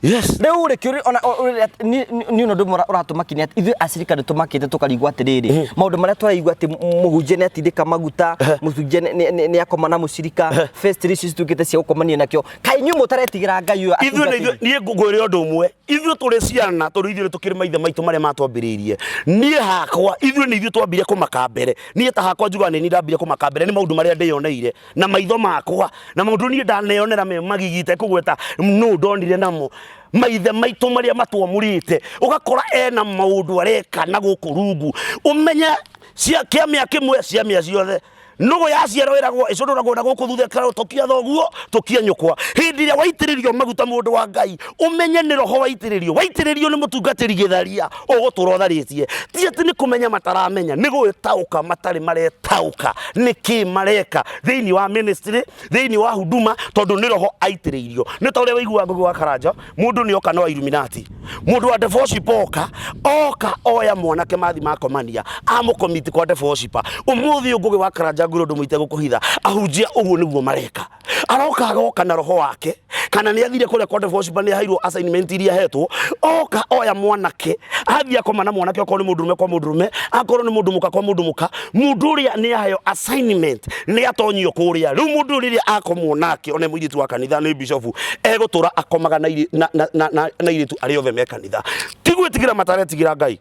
Yes. Rĩu rĩ, kĩũria ona niĩ ũndũ ũmwe ũratũmakinia atĩ ithuĩ acirika nĩ tũmakĩte tũkarigwo atĩrĩrĩ, maũndũ marĩa tũraigua atĩ mũhunjia nĩ atindĩka maguta, mũhunjia nĩ akoma na mũcirika, festival ici cituĩkĩte cia gũkomania nakĩo, kaĩ inyuĩ mũtaretigĩra Ngai ũyũ Ithuĩ nĩ atungatĩri? Niĩ ngwĩre ũndũ ũmwe, ithuĩ tũrĩ ciana, tondũ ithuĩ nĩ tũkĩrĩ maithe maitũ marĩa matwambĩrĩirie. Niĩ hakwa, ithuĩ nĩ ithuĩ twambire kũmaka mbere. Niĩ ta hakwa njugaga nĩ niĩ ndambire kũmaka mbere nĩ maũndũ marĩa ndĩyoneire na maitho makwa, na maũndũ niĩ ndaneyonera me magigi, itekũgweta nũ ndonire namo. Maithe maitũ marĩa matwamũrĩte, ũgakora ena maũndũ areka na gũkũ rungu, ũmenye cia kĩamĩa kĩmwe, ciamĩa ciothe. Nũgũ yaciarwo ĩragwo ĩcũrũragwo na gũkũ thutha ĩkerwo tũkia thoguo tũkia nyũkwa. Hĩndĩ ĩrĩa waitĩrĩrio maguta mũndũ wa Ngai, ũmenye nĩ roho waitĩrĩrio. Waitĩrĩrio nĩ mũtungatĩri gĩtharia, ũgũtũra ũtharĩtie. Ti atĩ nĩ kũmenya mataramenya, nĩ gwĩtaũka matarĩ maretaũka nĩkĩ mareka thĩinĩ wa ministry, thĩinĩ wa huduma, tondũ nĩ roho aitĩrĩirio. Nĩ ta ũrĩa waiguaga Ngũgĩ wa Karanja, mũndũ nĩ oka no Illuminati. Mũndũ wa devil worship oka, oka oya mwanake mathi makomania, amũkomiti kwa devil worshiper. Ũmũthĩ ũyũ Ngũgĩ wa Karanja ngwĩra ũndũ mũite gũkũhitha, ahunjia ũguo nĩguo mareka. Aroka agoka na roho wake, kana nĩ athire kũrĩa kwa devil worshiper nĩ aheirwo assignment iria ahetwo, oka oya mwanake, athiĩ akoma na mwanake okorwo nĩ mũndũrũme kwa mũndũrũme, akorwo nĩ mũndũ mũka kwa mũndũ mũka, mũndũ ũrĩa nĩ aheo assignment, nĩ atonyio kũrĩa. Rĩu mũndũ ũyũ rĩrĩa akomwo nake, ona mũirĩtu wa kanitha nĩ bishop, egũtũra akomaga na airĩ- na- na- na- na- na airĩtu arĩa othe me kanitha. Ti gwĩtigĩra mataretigĩra Ngai,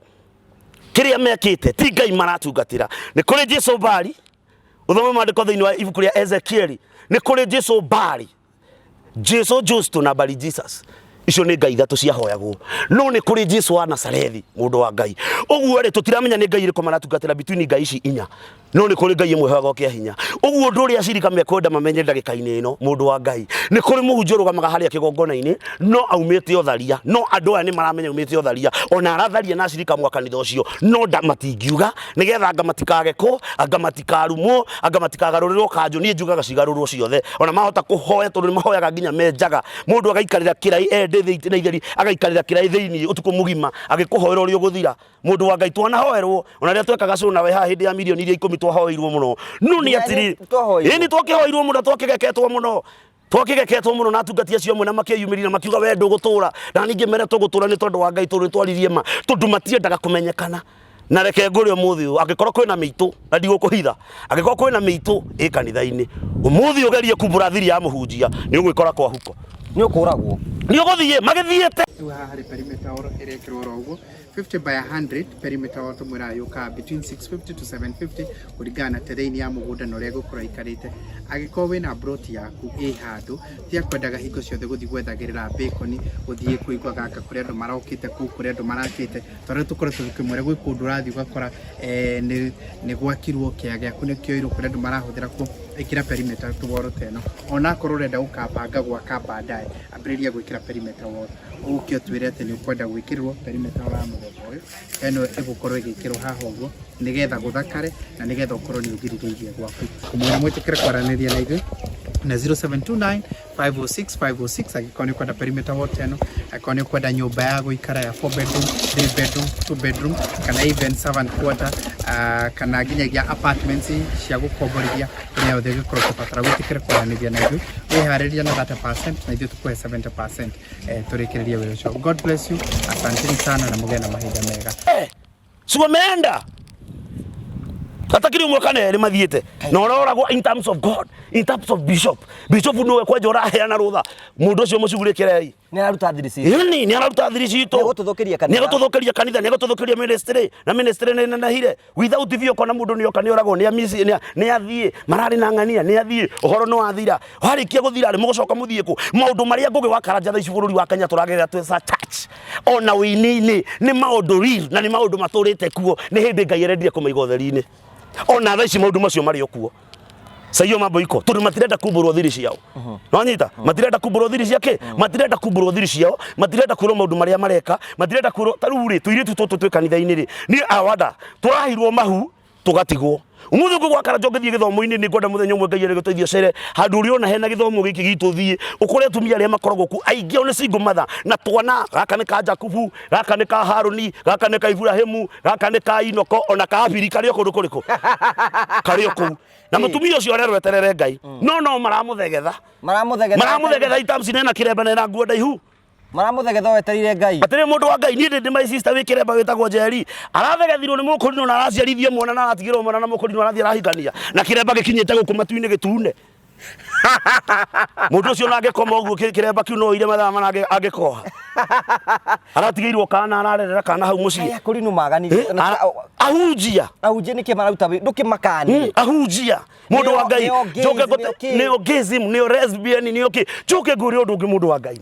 kĩrĩa mekĩte ti Ngai maratungatĩra. Nĩ kũrĩ Jesu Bali, ũthome maandĩko thĩinĩ wa ibuku rĩa Ezekieli, nĩ kũrĩ Jesu Bali, Jesu Justo na Bali Jesus. Icio nĩ ngai ithatũ ciahoyagwo, no nĩ kũrĩ Jesu wa Nazarethi, mũndũ wa Ngai. Ũguo rĩ, tũtiramenya nĩ ngai ĩrĩkũ maratungatĩra between ngai ici inya, no nĩ kũrĩ ngai ĩmwe ĩhoyagwo kĩa hinya. Ũguo ũndũ ũrĩa acirika mekwenda mamenye ndagĩka-inĩ ĩno, mũndũ wa Ngai, nĩ kũrĩ mũhunjia ũrũgamaga harĩa kĩgongona-inĩ, no aumĩte ũtharia, no andũ aya nĩ maramenya aumĩte ũtharia, ona aratharia na acirika mwa kanitha ũcio, no nda matingiuga nĩgetha anga matikagekwo, anga matikarumwo, anga matikagarũrĩrwo kanjũ. Niĩ njugaga cigarũrwo ciothe, ona mahota kũhoya, tondũ nĩ mahoyaga nginya me njaga. Mũndũ agaikarĩra kĩraĩ ende thĩ na itheri, agaikarĩra kĩraĩ thĩinĩ ũtukũ mũgima agĩkũhoera ũrĩa ũgũthira. Mũndũ wa Ngai, twanahoerwo ona rĩrĩa twekaga show nawe haha hĩndĩ ya mirioni iria ikũmi, twahoeirwo mũno. No nĩ atĩrĩ, Twahoeirwo. ĩni twakĩhoeirwo mũno, twakĩgeketwo mũno, twakĩgeketwo mũno na atungati acio amwe, na makĩyumĩria na makiuga we ndũgũtũra, na ningĩ mere tũgũtũra nĩ tondũ wa Ngai, tondũ nĩ twaririe ma, tondũ matiendaga kũmenyekana. Na reke ngũre ũmũthĩ ũyũ, angĩkorwo kwĩna mĩitũ, na ndigũkũhitha, angĩkorwo kwĩna mĩitũ ĩ kanitha-inĩ ũmũthĩ, ũgerie kumbũra thiri ya mũhunjia, nĩ ũgwĩkora kwa huko. Nĩ ũkũragwo. Nĩ ũgũthiĩ magĩthiĩte. Rĩu haha harĩ perimeter wall ĩrekĩrwo oro ũguo 50 by 100. Perimeter wall tũmwĩraga yũkaga between 650 to 750 kũringana na terrain ya mũgũnda na ũrĩa ĩgũkorwo ĩikarĩte. Angĩkorwo wĩna plot yaku ĩ handũ, tiga kwendaga hingo ciothe gũthiĩ gwethagĩrĩra bacon, gũthiĩ kũiguaga anga kũrĩ andũ marokĩte kũu, kũrĩ andũ marakĩte. Tondũ tũkoretwo tũkĩmwĩra gwĩ kũndũ ũrathiĩ ũgakora nĩ gwakirwo, kĩea gĩaku nĩ kĩoirwo, kũrĩ andũ marahũthĩra kuo, ĩkĩra perimeter wall ta ĩno. Ona akorwo ũrenda gũkabanga gwaka baadaye, ambĩrĩria gwĩkĩra perimeter wall. Ũke ũtwĩre atĩ nĩ ũkwenda gwĩkĩrĩrwo perimeter wall ya mũthemba ũyũ. Ĩno ĩgũkorwo ĩgĩkĩrwo haha ũguo nĩgetha gũthakare na nĩgetha ũkorwo nĩ ũgirĩrĩirie gwaku. Kũmwĩra mwĩtĩkĩre kwaranĩria na ithuĩ na 0729 506 506 angĩkorwo nĩ ũkwenda perimeter wall ta ĩno, angĩkorwo nĩ ũkwenda nyũmba ya gũikara ya 4 bedroom, 3 bedroom, 2 bedroom kana even servant quarter, kana nginyagia apartments cia gũkomborithia, ĩrĩa yothe ũngĩkorwo ũkĩbatara, wĩtĩkĩre kwaranĩria na ithuĩ, wĩharĩria na 30% na ithuĩ tũkũhe 70%, tũrĩkĩrĩrie wĩra ũcio. God bless you, asanteni sana na mũgĩe na mahinda mega. Si wameenda hata kiri ũmwe kana erĩ mathiĩte na ũroragwo in terms of God, in terms of bishop. Bishop nĩwe kwanja ũraheana rũtha, mũndũ ũcio mũcugurĩkĩrei. Nĩ araruta thiri citũ. Ĩni nĩ araruta thiri citũ. Nĩegũtũthũkĩria kanitha. Nĩegũtũthũkĩria kanitha, nĩegũtũthũkĩria ministry, na ministry nĩ nenehire without biũ. Kona mũndũ nĩoka nĩoragwo, nĩ amisi, nĩ athiĩ mararĩ na ng'ania, nĩ athiĩ ũhoro nĩ wathira. Warĩkia gũthira rĩ, mũgũcoka mũthiĩ kũ? Maũndũ marĩa Ngũgĩ wa Karanja thaa ici bũrũri wa Kenya tũragerera twĩ sa church ona wĩini-inĩ nĩ maũndũ real, na nĩ maũndũ matũrĩte kuo, nĩ hĩndĩ Ngai arendire kũmaiga ũtheri-inĩ. Ona thaa ici maũndũ macio marĩ o kuo saiyo mambo iko, tondũ matirenda kumbũrwo thiri ciao. Nonyita matirenda kumbũrwo thiri ciake, matirenda kumbũrwo thiri ciao, matirenda kwĩrwo maũndũ marĩa mareka, matirenda kwĩrwo. Ta rĩu rĩ, tũirĩtu tũtũ twĩ kanitha-inĩ rĩ, niĩ awanda tũrahirwo mahu tũgatigwo. Ũmũthĩ ũngĩ gwa Karanja ũngĩthiĩ gĩthomo-inĩ, nĩ ngwenda mũthenya ũmwe Ngai arĩgũteithia ũcere handũ ũrĩ ona hena gĩthomo gĩkĩ gitũ, thiĩ ũkore atumia arĩa makoragwo kuo aingĩ ao nĩ single mother na twana. Gaka nĩ ka Jakubu, gaka nĩ ka Harũni, gaka nĩ ka Iburahĩmu, gaka nĩ ka Inoko, ona ka Abiri karĩ o kũndũ kũrĩkũ karĩ o kũu. Na mũtumia ũcio arerwo eterere Ngai, no no maramũthegetha. Maramũthegetha. Maramũthegetha itamci nena kĩremba na nguo ndaihu. Maramũthegetha wetereire Ngai. Atĩrĩ, mũndũ wa Ngai, niĩ ndĩ my sister wĩ kĩremba wĩtagwo Njeri, arathegethirwo nĩ mũkũrinũ na araciarithio mwana na aratigĩrwo mwana na mũkũrinũ, arathiĩ arahikania na kĩremba gĩkinyĩte gũkũ matu-inĩ gĩtune. Mũndũ ũcio ona angĩkoma ũguo kĩremba kĩu no ire mathaa mana angĩkoha. Aratigĩirwo kana ararerera kana hau mũciĩ. Aya kũrinũ maganire. Ahunjia. Ahunjia nĩkĩ maruta ndũkĩmakanie? Ahunjia, mũndũ wa Ngai, Nĩo gays, njoke ngũte nĩo kĩ. Nĩo gayism, nĩo lesbian, nĩo kĩ. Njoke ngũre ũndũ ũngĩ, mũndũ wa Ngai.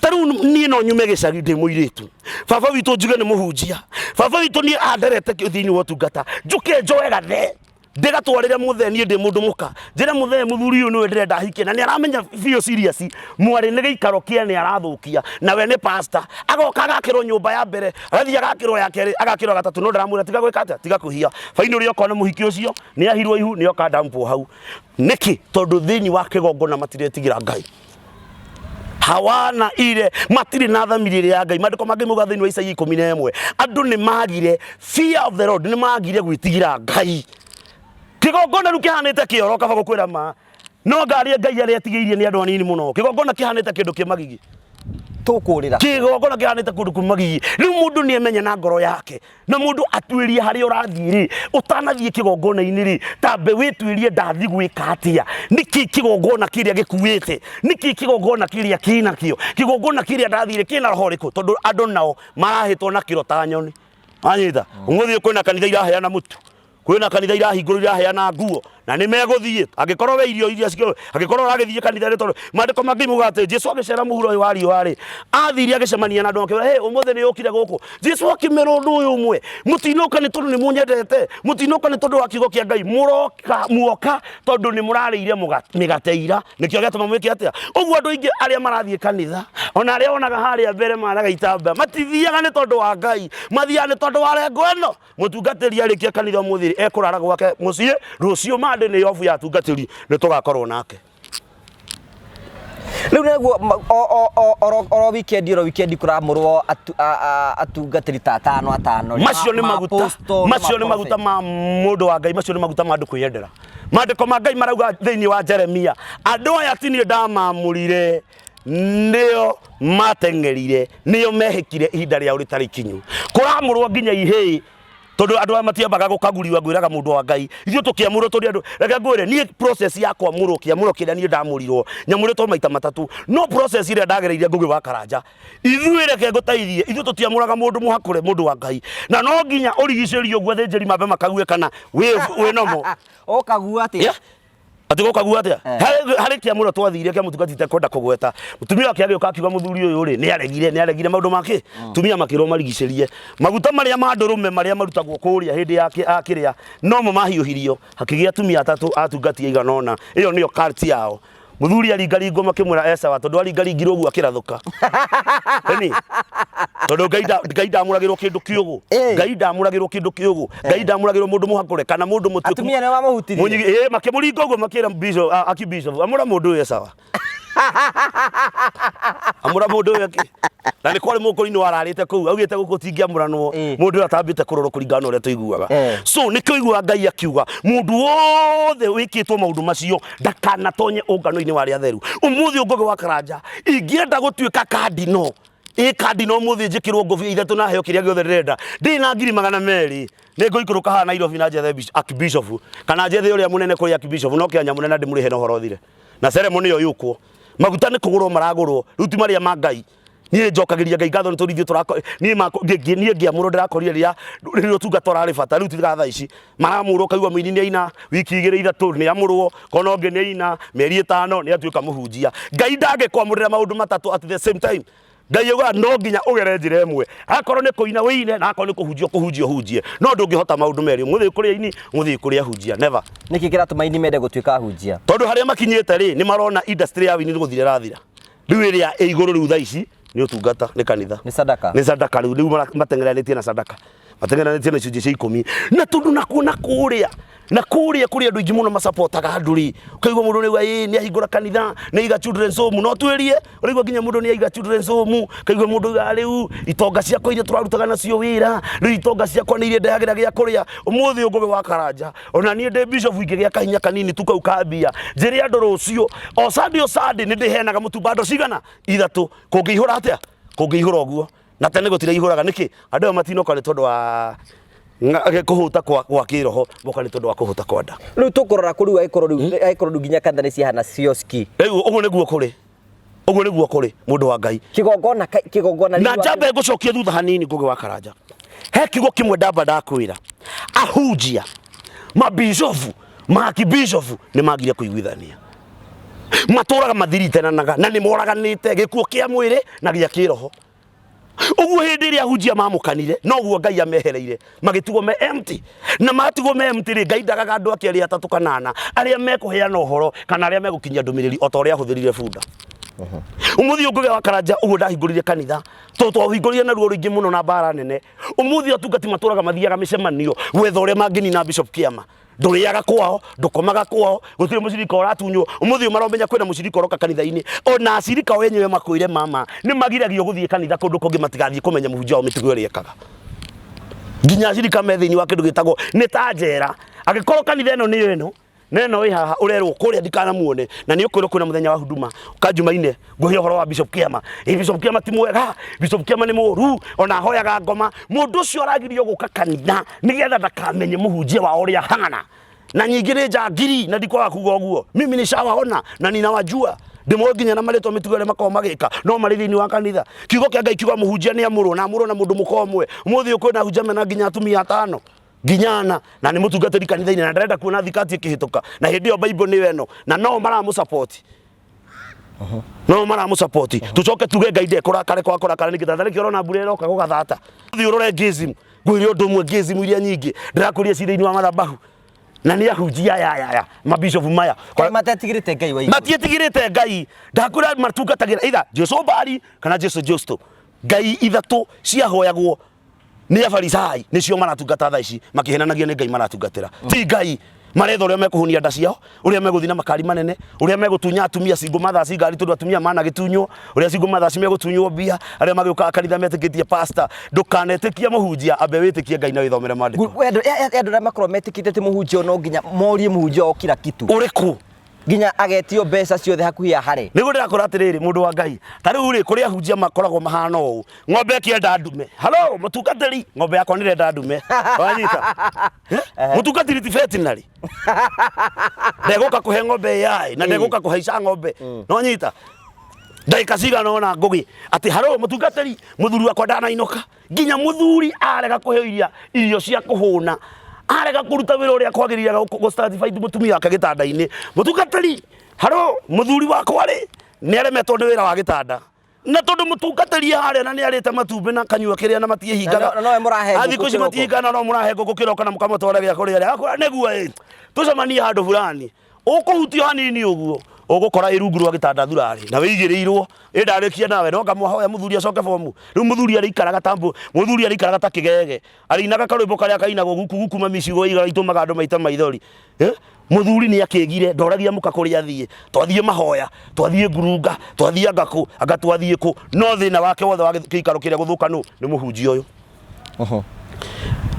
Ta rĩu niĩ no nyume gĩcagi ndĩ mũirĩtu, baba witũ njuge nĩ mũhunjia, baba witũ niĩ anderete thĩinĩ wa ũtungata, njũke njoe gathe. Ndĩgatwarĩre mũthee niĩ ndĩ mũndũ mũka. Njĩre mũthee mũthuri ũyũ nĩwe ndĩrenda hikie na nĩ aramenya biũ serious mwarĩ nĩ gĩikaro kĩa nĩ arathũkia na we nĩ pastor. Agoka agakĩrwo nyũmba ya mbere, agathiĩ agakĩrwo ya kerĩ, agakĩrwo ya gatatũ no ndaramwĩra tiga gwĩka atĩa, tiga kwĩhia. Bainĩ ũrĩa oka na mũhiki ũcio nĩ ahirwo ihu nĩ oka dampwo hau. Nĩkĩ? Tondũ thĩinĩ wa kĩgongona matiretigĩra Ngai. Hawana ile matirĩ na thamiri ĩrĩa ya Ngai. Maandĩko mangĩ mauga thĩinĩ wa Isaia 11 andũ nĩ magire fear of the Lord, nĩ magire gwĩtigĩra Ngai. Kĩgongona rĩu kĩhanĩte kĩoro kaba gũkwĩra ma no ngari Ngai arĩa etigĩirie nĩ andũ anini mũno. Kĩgongona kĩhanĩte kĩndũ kĩ magigi. Tũkũrĩra. Kĩgongona kĩhanĩte kũndũ kwĩ magigi. Rĩu mũndũ nĩ emenye na ngoro yake na mũndũ atuĩrie harĩa ũrathiĩ rĩ, ũtanathiĩ kĩgongona-inĩ rĩ, tambe wĩtuĩrie ndathiĩ gwĩka atĩa, nĩkĩ kĩgongona kĩrĩa gĩkuĩte, nĩkĩ kĩgongona kĩrĩa kĩnakĩo, kĩgongona kĩrĩa ndathiĩ rĩ kĩna roho ũrĩkũ, tondũ andũ nao marahĩtwo na kĩro ta nyoni. Wanyita? Ũmũthĩ kwĩna kanitha iraheana mũtu, kwĩna kanitha irahingũrwo iraheana nguo na nĩ megũthiĩ angĩkorwo we irio iria cikĩ angĩkorwo ũragĩthiĩ kanitha nĩ tondũ maandĩko mangĩ mauga atĩ Jesu agĩcera mũhuro ũyũ wa riũa rĩ athire agĩcemania na andũ akĩmera hey ũmũthĩ nĩ ũkire gũkũ Jesu akĩmera ũndũ ũyũ ũmwe mũtinoka nĩ tondũ nĩ mũnyendete mũtinoka nĩ tondũ wa kiugo kĩa Ngai mũroka muoka tondũ nĩ mũrarĩire mĩgate ira nĩkĩo gĩatũma mwĩke atĩa ũguo andũ aingĩ arĩa marathiĩ kanitha ona arĩa wonaga harĩa mbere maraga itamba matithiaga nĩ tondũ wa Ngai mathiaga nĩ tondũ wa rengo ĩno Mũtungatĩri arĩkia kanitha ũmũthĩ ekũrara gwake mũciĩ, rũciũ Monday nĩ obu ya atungatĩri nĩ tũgakorwo nake. Rĩu naguo oro weekend oro weekend kũramũrwo atungatĩri ta atano atano. Macio nĩ maguta, macio nĩ maguta ma mũndũ wa Ngai, macio nĩ maguta ma andũ kwĩyendera. Maandĩko ma Ngai marauga thĩinĩ wa Jeremia, andũ aya ti niĩ ndamamũrire nĩo mateng'erire nĩo mehĩkire ihinda rĩao rĩtarĩ ikinyu kũramũrwo nginya ihĩĩ tondũ andũ aya matiambaga gũkaguriwa ngwĩraga mũndũ wa Ngai ithuĩ tũkĩamũrwo tũrĩ andũ reke ngwĩre niĩ process ya kwamũrwo kĩamũro kĩrĩa niĩ ndamũrirwo nyamũrĩtwo maita matatũ no process ĩrĩa ndagereire Ngũgĩ wa Karanja ithuĩ reke ngũteithie ithuĩ tũtiamũraga mũndũ mũhakũre mũndũ wa Ngai na no nginya ũrigicĩrio ũguo athĩnjĩri mambe makague kana wĩ nomo Ũkagua atĩa? Yeah. Atĩ gũkagua atĩa? Eh. Harĩ harĩ kĩamũro twathire kĩa mũtungati itekwenda kũgweta. Mũtumia wake agĩũka akiuga mũthuri ũyũ rĩ, nĩ aregire, nĩ aregire maũndũ make. Tumia makĩrwo marigicĩrie. Maguta marĩa ma ndũrũme marĩa marutagwo kũrĩa hĩndĩ ya kĩrĩa, nomo mahiũhirio. Hakĩgĩa atumia atatũ atungati aigana ũna. Ĩyo nĩyo cult yao. Mũthuri aringaringwo makĩmwĩra e sawa tondũ aringaringirwo ũguo akĩrathũka. Ĩni. Tondũ Ngai nda- Ngai ndamũragĩrwo kĩndũ kĩũgũ. Ĩĩ. Ngai ndamũragĩrwo kĩndũ kĩũgũ. Ngai ndamũragĩrwo mũndũ mũhakũre kana mũndũ mũtuĩku. Atumia nĩo mamũhutirie? Mũnyigi ĩĩ makĩmũringa ũguo makĩra bishop a- aki bishop amũra mũndũ ũyũ e sawa. Amũra mũndũ ũyũ akĩ. Na nĩ kwarĩ mũkũrinĩ wararĩte kũu augĩte gũkũ tingĩamũranwo Ĩĩ. mũndũ ũyũ atambĩte kũrorwo kũringana na ũrĩa tũiguaga. Eh. So nĩkĩo ũiguaga Ngai akiuga mũndũ wothe wĩkĩtwo maũndũ macio ndakanatonye ũngano-inĩ wa arĩa atheru. Ũmũthĩ Ngũgĩ wa Karanja ingĩenda gũtuĩka kandino ĩ kandino ũmũthĩ njĩkĩrwo ngũbia ithatũ na heo kĩrĩa gĩothe ndĩrenda ndĩ na 200,000 nĩ ngũikũrũka haha Nairobi na njethe archbishop kana njethe ũrĩa mũnene kũrĩ archbishop no kĩa nyamũne na ndĩmũrĩhe na ũhoro ũthire na ceremony ĩyo yũkwo maguta nĩ kũgũrwo maragũrwo rĩu ti marĩa ma Ngai niĩ njokagĩria Ngai ngatho nĩ tondũ ithuĩ tũrako niĩ mako niĩ ngĩamũrwo ndĩrakorire rĩrĩa rĩrĩa ũtungata ũrarĩ bata rĩu tiga thaa ici maramũrwo ũkaigua mũini nĩ aina wiki igĩrĩ ithatũ nĩ amũrwo kona ũngĩ nĩ aina mĩeri ĩtano nĩ atuĩka mũhunjia Ngai ndangĩkwamũrĩra maũndũ matatũ at the same time Ngai augaga no nginya ũgere njĩra ĩmwe akorwo nĩ kũina wĩine na akorwo nĩ kũhunjia ũkũhunjia ũhunjie no ndũngĩhota maũndũ merĩ ũmwe ũthiĩ kũrĩ aini ũmwe ũthiĩ kũrĩ ahunjia never Nĩkĩ kĩratũma aini mende gũtuĩka ahunjia? Tondũ harĩa makinyĩte rĩ nĩ marona industry ya wĩini nĩ gũthira ĩrathira rĩu ĩrĩa ĩ igũrũ rĩu thaa ici nĩ ũtungata nĩ kanitha Nĩ sadaka. Nĩ sadaka rĩu rĩu mateng'eranĩtie na sadaka mateng'eranĩtie na icunjĩ cia ikũmi na tondũ nakuo na kũrĩa na kũrĩa kũrĩ andũ aingĩ mũno macapotaga andũ rĩ ũkaigua mũndũ nĩauga ĩ nĩ ahingũra kanitha nĩ aiga children's home no twĩrie ũraigua nginya mũndũ nĩ aiga children's home ũkaigua mũndũ auga rĩu itonga ciakwa iria tũrarutaga nacio wĩra rĩu itonga ciakwa nĩ iria ndehagĩra gĩa kũrĩa ũmũthĩ Ngũgĩ wa Karanja ona niĩ ndĩ bishop ingĩgĩa kahinya kanini tu kau ka mbia njĩre andũ rũciũ o Sunday o Sunday nĩ ndĩheanaga mũtu bando cigana ithatũ kũngĩihũra atĩa kũngĩihũra ũguo na tene gũtiraihũraga nĩkĩ andũ aya matinoka nĩ tondũ wa kũhũta kwa kĩroho moka nĩ tondũ wa kũhũta kwa nda. Rĩu tũkũrora kũ rĩu angĩkorwo rĩu angĩkorwo rĩu nginya kanitha nĩ ciahana cioski. Rĩu ũguo nĩguo kũrĩ ũguo nĩguo kũrĩ mũndũ wa Ngai. Kĩgongona kĩgongona na njambe ngũcokie thutha hanini Ngũgĩ wa Karanja he kiugo kĩmwe ndamba ndakwĩra ahunjia mabishofu maakibishofu nĩ magire kũiguithania matũraga mathiritananaga na nĩ moraganĩte gĩkuũ kĩa mwĩrĩ na gĩa kĩroho. Ũguo hĩndĩ ĩrĩa ahunjia mamũkanire, noguo Ngai amehereire, magĩtigwo me empty. Na matigwo me empty rĩ, Ngai ndagaga andũ ake arĩa atatũ kana ana, arĩa mekũheana ũhoro kana arĩa megũkinyia ndũmĩrĩri o ta ũrĩa ahũthĩrire bunda. Ũmũthĩ ũyũ Ngũgĩ wa Karanja ũguo ndahingũrire kanitha, tondũ twaũhingũrire na ruo rũingĩ mũno na mbara nene. Ũmũthĩ atungati matũraga mathiaga mĩcemanio gwetha ũrĩa mangĩnina Bishop Kĩama. Ndũrĩaga kwao, ndũkomaga kwao, gũtirĩ mũcirika ũratunywo. Ũmũthĩ ũyũ maromenya kwĩna mũcirika ũroka kanitha-inĩ. Ona acirika o enyewe makwĩre mama, nĩ magiragio gũthiĩ kanitha kũndũ kũngĩ matigathiĩ kũmenya mũhunjia wao mĩtugo ĩrĩa ekaga. Nginya acirika me thĩinĩ wa kĩndũ gĩtagwo nĩ ta njera. Angĩkorwo kanitha ĩno nĩyo ĩno, na ĩno ĩ haha ũrerwo kũrĩa ndikanamuone, na nĩ ũkwĩrwo kwĩna mũthenya wa huduma, ũka Jumaine ngũhe ũhoro wa Bishop Kĩama. Ĩ Bishop Kĩama ti mwega, Bishop Kĩama nĩ mũru, ona ahoyaga ngoma. Mũndũ ũcio aragirio gũka kanitha nĩgetha ndakamenye mũhunjia wao ũrĩa ahana. Na nyingĩ nĩ njangiri na ndikwaga kuga ũguo. Mimi nishawaona na ninawajua. Ndĩmoĩ nginya na marĩtwa mĩtugo ĩrĩa makoragwo magĩka no marĩ thĩinĩ wa kanitha. Kiugo kĩa Ngai kiuga mũhunjia nĩ amũrwo na amũrwo na mũndũ mũka ũmwe. Ũmũthĩ ũyũ kwĩna ahunjia mena nginya atumia atano nginya ana na nĩ mũtungatĩri kanitha-inĩ na ndarenda kuona thikati ĩkĩhĩtũka na hĩndĩ ĩyo Bible nĩyo ĩno na no maramũ no maramũ tucoke tuge Ngai ndekũrakare kwa kũrakara nĩkĩ tata nĩkĩo ũrona mbura ĩroka gũgathata. Thiĩ ũrore ngĩzimu ngwĩre ũndũ ũmwe ngĩzimu iria nyingĩ ndĩrakũria ci thĩinĩ wa mathabahu na nĩ ahunjia aya aya aya mabishopu maya. Kaĩ matetigĩrĩte Ngai wa igũrũ? Matiĩtigĩrĩte Ngai. Ndakwĩra matungatagĩra either Jesu Bali kana Jesu Justo. Ngai ithatũ ciahoyagwo nĩ Afarisai nĩcio maratungata thaa ici makĩhenanagia nĩ Ngai maratungatĩra. Ti Ngai maretha ũrĩa mekũhũnia nda ciao, ũrĩa megũthiĩ na makari manene, ũrĩa megũtunya atumia single mothers ngari tondũ atumia managĩtunywo, ũrĩa single mothers megũtunywo mbia, arĩa magĩũkaga kanitha metĩkĩtie pastor. Ndũkanetĩkie mũhunjia, ambe wĩtĩkie Ngai na wĩthomere maandĩko. We andũ arĩa makoragwo metĩkĩtie atĩ mũhunjia no nginya morie mũhunjia o kila kitu. Ũrĩkũ? Nginya agetio mbeca ciothe hakuhĩ ahare. Nĩguo ndĩrakora atĩrĩrĩ mũndũ wa Ngai, ta rĩu rĩ kũrĩ ahunjia makoragwo mahana ũũ, ng'ombe ĩkĩenda ndume, halo mũtungatĩri, ng'ombe yakwa nĩrenda ndume, wanyita? Mũtungatĩri ti veterinary, ndegũka kũhe ng'ombe AI na ndegũka kũhaica ng'ombe, nĩwanyita? Ndagĩka cigana ũna Ngũgĩ atĩ halo mũtungatĩri, mũthuri wakwa ndanainũka. Nginya mũthuri arega kũheo iria irio cia kũhũna, arega kũruta wĩra ũrĩa kwagĩrĩire gũ satisfy mũtumia wake gĩtanda-inĩ. Mũtungatĩri, haro mũthuri wakwa rĩ, nĩ aremetwo nĩ wĩra wa gĩtanda. Na tondũ mũtungatĩri harĩa na nĩ arĩte matumbĩ na kanyua kĩrĩa na matiĩhingaga. Na nowe mũrahe ngũkũ Thikũ ici kĩroko. matiĩhingaga no mũrahe ngũkũ kĩroko na mũkamũtwara gĩa kũrĩa rĩ. Akwĩra nĩguo ĩ, tũcemanie handũ fulani. Ũkũhutio hanini ũguo, ũgũkora ĩ rungu rwa gĩtanda thurarĩ na wĩigĩrĩirwo. Ĩ ndarĩkia nawe no ngamũhoya mũthuri acoke bomu. Rĩu mũthuri arĩikaraga ta mbũ, mũthuri arĩikaraga ta kĩgege. Arĩinaga karwĩmbo karĩa kainagwo guku guku mami ciugo iria itũmaga andũ maite maithori. Eh? Mũthuri nĩ akĩgire, ndoragia mũka kũrĩa athiĩ. Twathiĩ mahoya, twathiĩ ngurunga, twathiĩ anga kũ, anga twathiĩ kũ. No thĩna wake wothe wa gĩikaro kĩrĩa gũthũka nũ? Nĩ mũhunjia ũyũ.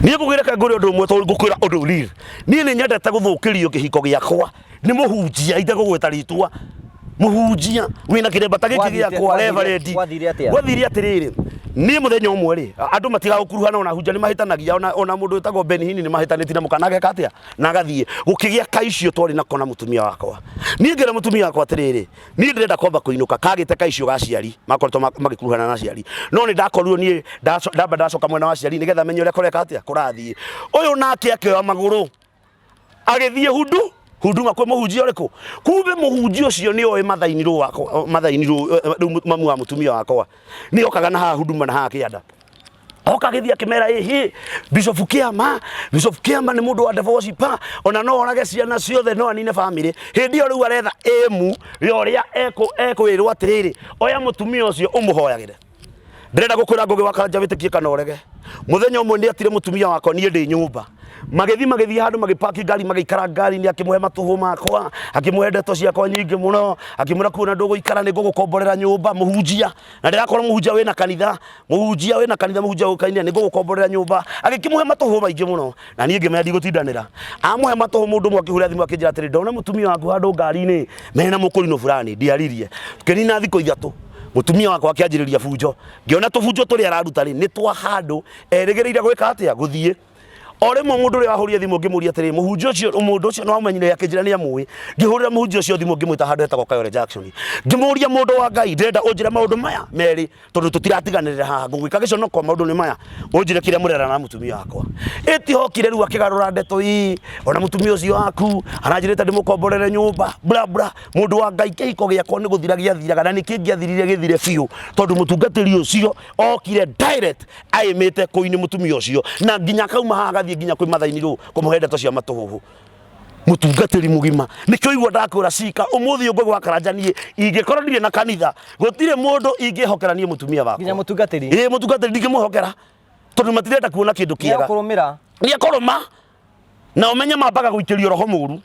Niĩ ngũgĩ reke ngwĩre ũndũ ũmwe tondũ ngũkwĩra ũndũ real. Niĩ nĩ nyendete gũthũkĩrio kĩhiko gĩakwa nĩ mũhunjia itegũgweta rĩtwa. Mũhunjia wĩna kĩremba ta gĩkĩ gĩakwa reverend. Gwathire atĩa? Gwathire atĩrĩrĩ, niĩ mũthenya ũmwe rĩ, andũ matigaga gũkuruhana ona ahunjia nĩ mahĩtanagia ona mũndũ wĩtagwo Ben Hinn nĩ mahĩtanĩtie na mũka na ageka atĩa? Na agathiĩ. Gũkĩgĩa kaicio twarĩ nako na mũtumia wakwa. Niĩ ngĩra mũtumia wakwa atĩrĩrĩ, Niĩ ndĩrenda kwamba kũinũka kagĩte kaicio ga aciari makoretwo magĩkuruhana na aciari no nĩ ndakorirwo niĩ ndamba ndacoka mwena wa aciari nĩgetha menye ũrĩa kũreka atĩa kũrathiĩ. Ũyũ nake akĩoya magũrũ agĩthiĩ hundu hunduma kwĩ mũhunjia ũrĩkũ? Kumbe mũhunjia ũcio nĩ oĩ mathainirwo wakwa mathainirwo rĩu mamu wa mũtumia wakwa nĩ okaga na haha hunduma na haha kĩanda oka agĩthiĩ akĩmera ĩhĩ Bishop Kĩama, Bishop Kĩama nĩ mũndũ wa devil worshiper ona no orage ciana ciothe no anine family. Hĩndĩ ĩyo rĩu aretha ĩmu ya ũrĩa ekwĩrwo atĩrĩrĩ, oya mũtumia ũcio ũmũhoyagĩre. Ndĩrenda gũkwĩra Ngũgĩ wa Karanja wĩtĩkie kana ũrege. Mũthenya ũmwe nĩ etire mũtumia wakwa niĩ ndĩ nyũmba. Magĩthiĩ magĩthiĩ handũ magĩpaki ngari magĩikara ngari-inĩ akĩmũhe matũhũ makwa, akĩmũhe ndeto ciakwa nyingĩ mũno, akĩmwĩra kuona ndũgũikara nĩ ngũgũkomborera nyũmba, mũhunjia. Na ndĩrakorwo mũhunjia wĩna kanitha, mũhunjia wĩna kanitha, mũhunjia ũkaine nĩ ngũgũkomborera nyũmba. Agĩkĩmũhe matũhũ maingĩ mũno na niĩ ngĩmenya ndigũtindanĩra. Amũhe matũhũ mũndũ ũmwe akĩhũrĩra thimũ akĩnjĩra atĩrĩ, ndona mũtumia waku handũ ngari-inĩ mena mũkũrinũ fulani, ndiaririe. Tũkĩnina thikũ ithatũ mũtumia wakwa akĩanjĩrĩria bunjo. Ngĩona tũbunjo tũrĩa araruta rĩ, nĩ twa handũ erĩgĩrĩire gwĩka atĩa, gũthiĩ. O rĩmwe mũndũ ũrĩa wahũrire thimũ ngĩmũria atĩrĩ, mũhunjia ũcio, mũndũ ũcio nĩ wamenyire akĩnjĩra nĩ amũĩ. Ngĩhũrĩra mũhunjia ũcio thimũ ngĩmwĩta handũ hetagwo Kayole Junction. Ngĩmũria mũndũ wa Ngai, ndĩrenda ũnjĩre maũndũ maya merĩ tondũ tũtiratiganĩrĩra haha, ngũgwĩka gĩconoko maũndũ nĩ maya, ũnjĩre kĩrĩa mũrera na mũtumia wakwa. Ĩtihokire rĩu akĩgarũra ndeto ii, ona mũtumia ũcio waku aranjĩrĩte ndĩmũkomborere nyũmba bla bla. Mũndũ wa Ngai, kĩhiko gĩakwa nĩ gũthira gĩathiraga na nĩ kĩngĩathirire gĩthire biũ tondũ mũtungatĩri ũcio okire direct aimĩte kũini mũtumia ũcio na nginya akauma haha agathiĩ nginya kwĩ mathaini rũ kũmũhe ndeto cia matũhũhũ mũtungatĩri mũgima nĩkĩo igua ndakwĩra cika ũmũthĩ ũngĩ gwa karanja niĩ ingĩkorwo ndirĩ na kanitha gũtirĩ mũndũ ingĩhokera niĩ mũtumia wakwa Nginya mũtungatĩri? Ĩĩ, mũtungatĩri ndingĩmũhokera tondũ matirenda kuona kĩndũ kĩega. Nĩekũrũmĩra. Nĩekũrũma na ũmenye mambaga gũikĩrio roho mũru,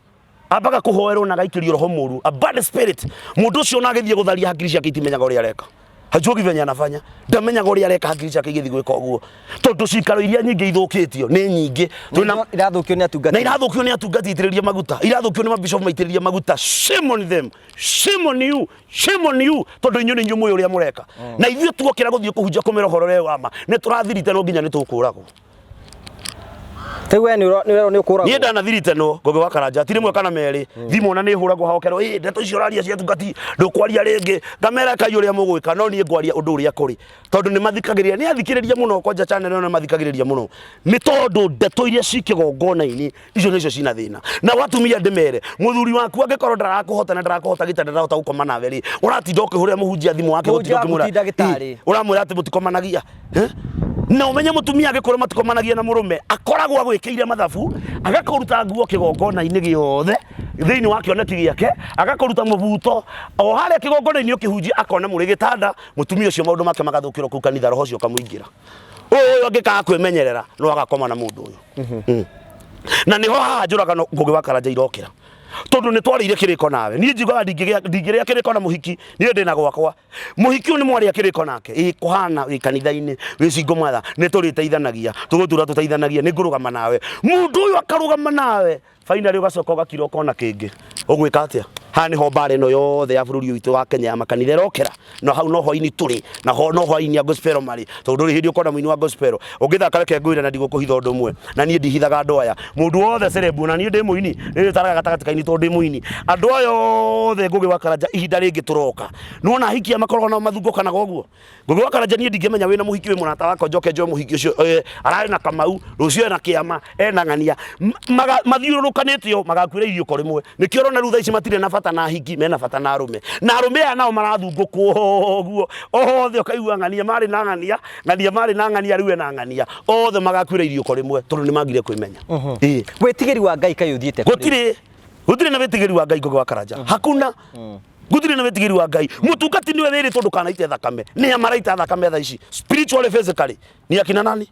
ambaga kũhoerwo na agaikĩrio roho mũru, a bad spirit. Mũndũ ũcio ona agĩthiĩ gũtharia hakiri ciake itimenyaga ũrĩa areka, hajuagi venye anafanya, ndamenyaga ũrĩa areka hakiri ciake igĩthiĩ gwĩka ũguo, tondũ cikaro iria nyingĩ ithũkĩtio nĩ nyingĩ. Twĩna Irathũkio nĩ atungati. Na irathũkio nĩ atungati aitĩrĩrie maguta, irathũkio nĩ mabishop maitĩrĩrie maguta. Shame on them, shame on you, shame on you, tondũ inyuĩ nĩ inyuĩ mũĩ ũrĩa mũreka. Na ithuĩ tuokĩra gũthiĩ kũhunjia kũmĩra ũhoro ũrĩa wa ma, nĩ tũrathirite no nginya nĩ tũkũragwo. Rĩu we nĩ ũrerwo nĩ ũkũragwo. Niĩ ndanathirite no Ngũgĩ wa Karanja ti rĩmwe kana merĩ, thimũ ona nĩ hũragwo hokerwo, ĩ ndeto icio ũraria cia tungati ndũkwaria rĩngĩ. Ngamera kai ũrĩa mũgwĩka, no niĩ ngwaria ũndũ ũrĩa kũrĩ, tondũ nĩ mathikagĩrĩria, nĩ athikĩrĩria mũno kwanja channel ĩno nĩ mathikagĩrĩria mũno, nĩ tondũ ndeto iria ci kĩgongona-inĩ icio nĩcio cina thĩna. Na atumia ndĩmere, mũthuri waku angĩkorwo ndarakũhota na ndarakũhota gĩtanda, ndarahota gũkoma nawe rĩ, ũratinda ũkĩhũrĩra mũhunjia thimũ wake Mũhunjia gũtinda waku ũkĩmwĩra ti ndagĩtarĩ. Ĩ, ũramwĩra atĩ mũtikomanagia. Eh? Na ũmenye mũtumia angĩkorwo matikomanagia na mũrũme, akoragwo agwĩkĩire mathabu, agakũruta nguo kĩgongona-inĩ gĩothe thĩinĩ wa kĩoneki gĩake, agakũruta mũbuto o harĩa kĩgongona-inĩ ũkĩhunjia, akona mũrĩ gĩtanda, mũtumia ũcio maũndũ make magathũkĩra kũu kanitha, roho ũcio ũkamũingĩra. Ũyũ angĩkaga kwĩmenyerera no agakoma na mũndũ ũyũ. Na nĩho haha njũragano Ngũgĩ wa Karanja irokĩra, tondũ nĩ twarĩire kĩrĩko nawe. Niĩ njiugaga ndingĩrĩa kĩrĩko na mũhiki, niĩ ndĩna gwakwa. Mũhiki ũyũ nĩ mwarĩa kĩrĩko nake, ĩ kũhana wĩ kanitha-inĩ, wĩ single mother, nĩ tũrĩteithanagia, tũgũtũra tũteithanagia, nĩ ngũrũgama nawe. Mũndũ ũyũ akarũgama nawe, finally ũgacoka ũgakira ũkona kĩngĩ. Ũgwĩka atĩa? Haha nĩho mbara ĩno yothe ya bũrũri ũyũ witũ wa Kenya ya makanitha ĩrokĩra. Na hau noho aini tũrĩ, na ho noho aini a gospel marĩ, tondũ ndũrĩ hĩndĩ ũkona mũini wa gospel ũngĩthaka. Reke ngwĩre na ndigũkũhitha ũndũ ũmwe, na niĩ ndihithaga andũ aya, mũndũ wothe celeb, na niĩ ndĩ mũini, nĩ ndĩtaraga gatagatĩ ka aini tondũ ndĩ mũini. Andũ aya othe, Ngũgĩ wa Karanja, ihinda rĩngĩ tũroka nĩwona ahiki aya makoragwo nao mathungũkanaga ũguo. Ngũgĩ wa Karanja, niĩ ndingĩmenya wĩna mũhiki wĩ mũrata wakwa, njoke njoe mũhiki ũcio ararĩ na Kamau, rũciũ ena kĩama, ena ng'ania, mathiũrũrũkanĩte o magakuĩra iriũko rĩmwe. Nĩkĩo ũrona rĩu thaa ici matirĩ na bata na ahiki, mena bata na arũme, na arũme aya nao marathungũkwo ũguo othe, ũkaigua ng'ania marĩ na ng'ania, ng'ania marĩ na ng'ania, rĩu ena ng'ania, othe magakuĩra iriũko rĩmwe tondũ nĩ magire kwĩmenya. Ĩĩ. Wĩtigĩri wa Ngai kaĩ ũthiĩte kũrĩ? Gũtirĩ na wĩtigĩri wa Ngai, Ngũgĩ wa Karanja, hakuna, gũtirĩ na wĩtigĩri wa Ngai. Mũtungati nĩwe wĩrĩtwo ndũkanaite thakame, nĩ a maraita thakame thaa ici, spiritually, physically? Ni akina nani?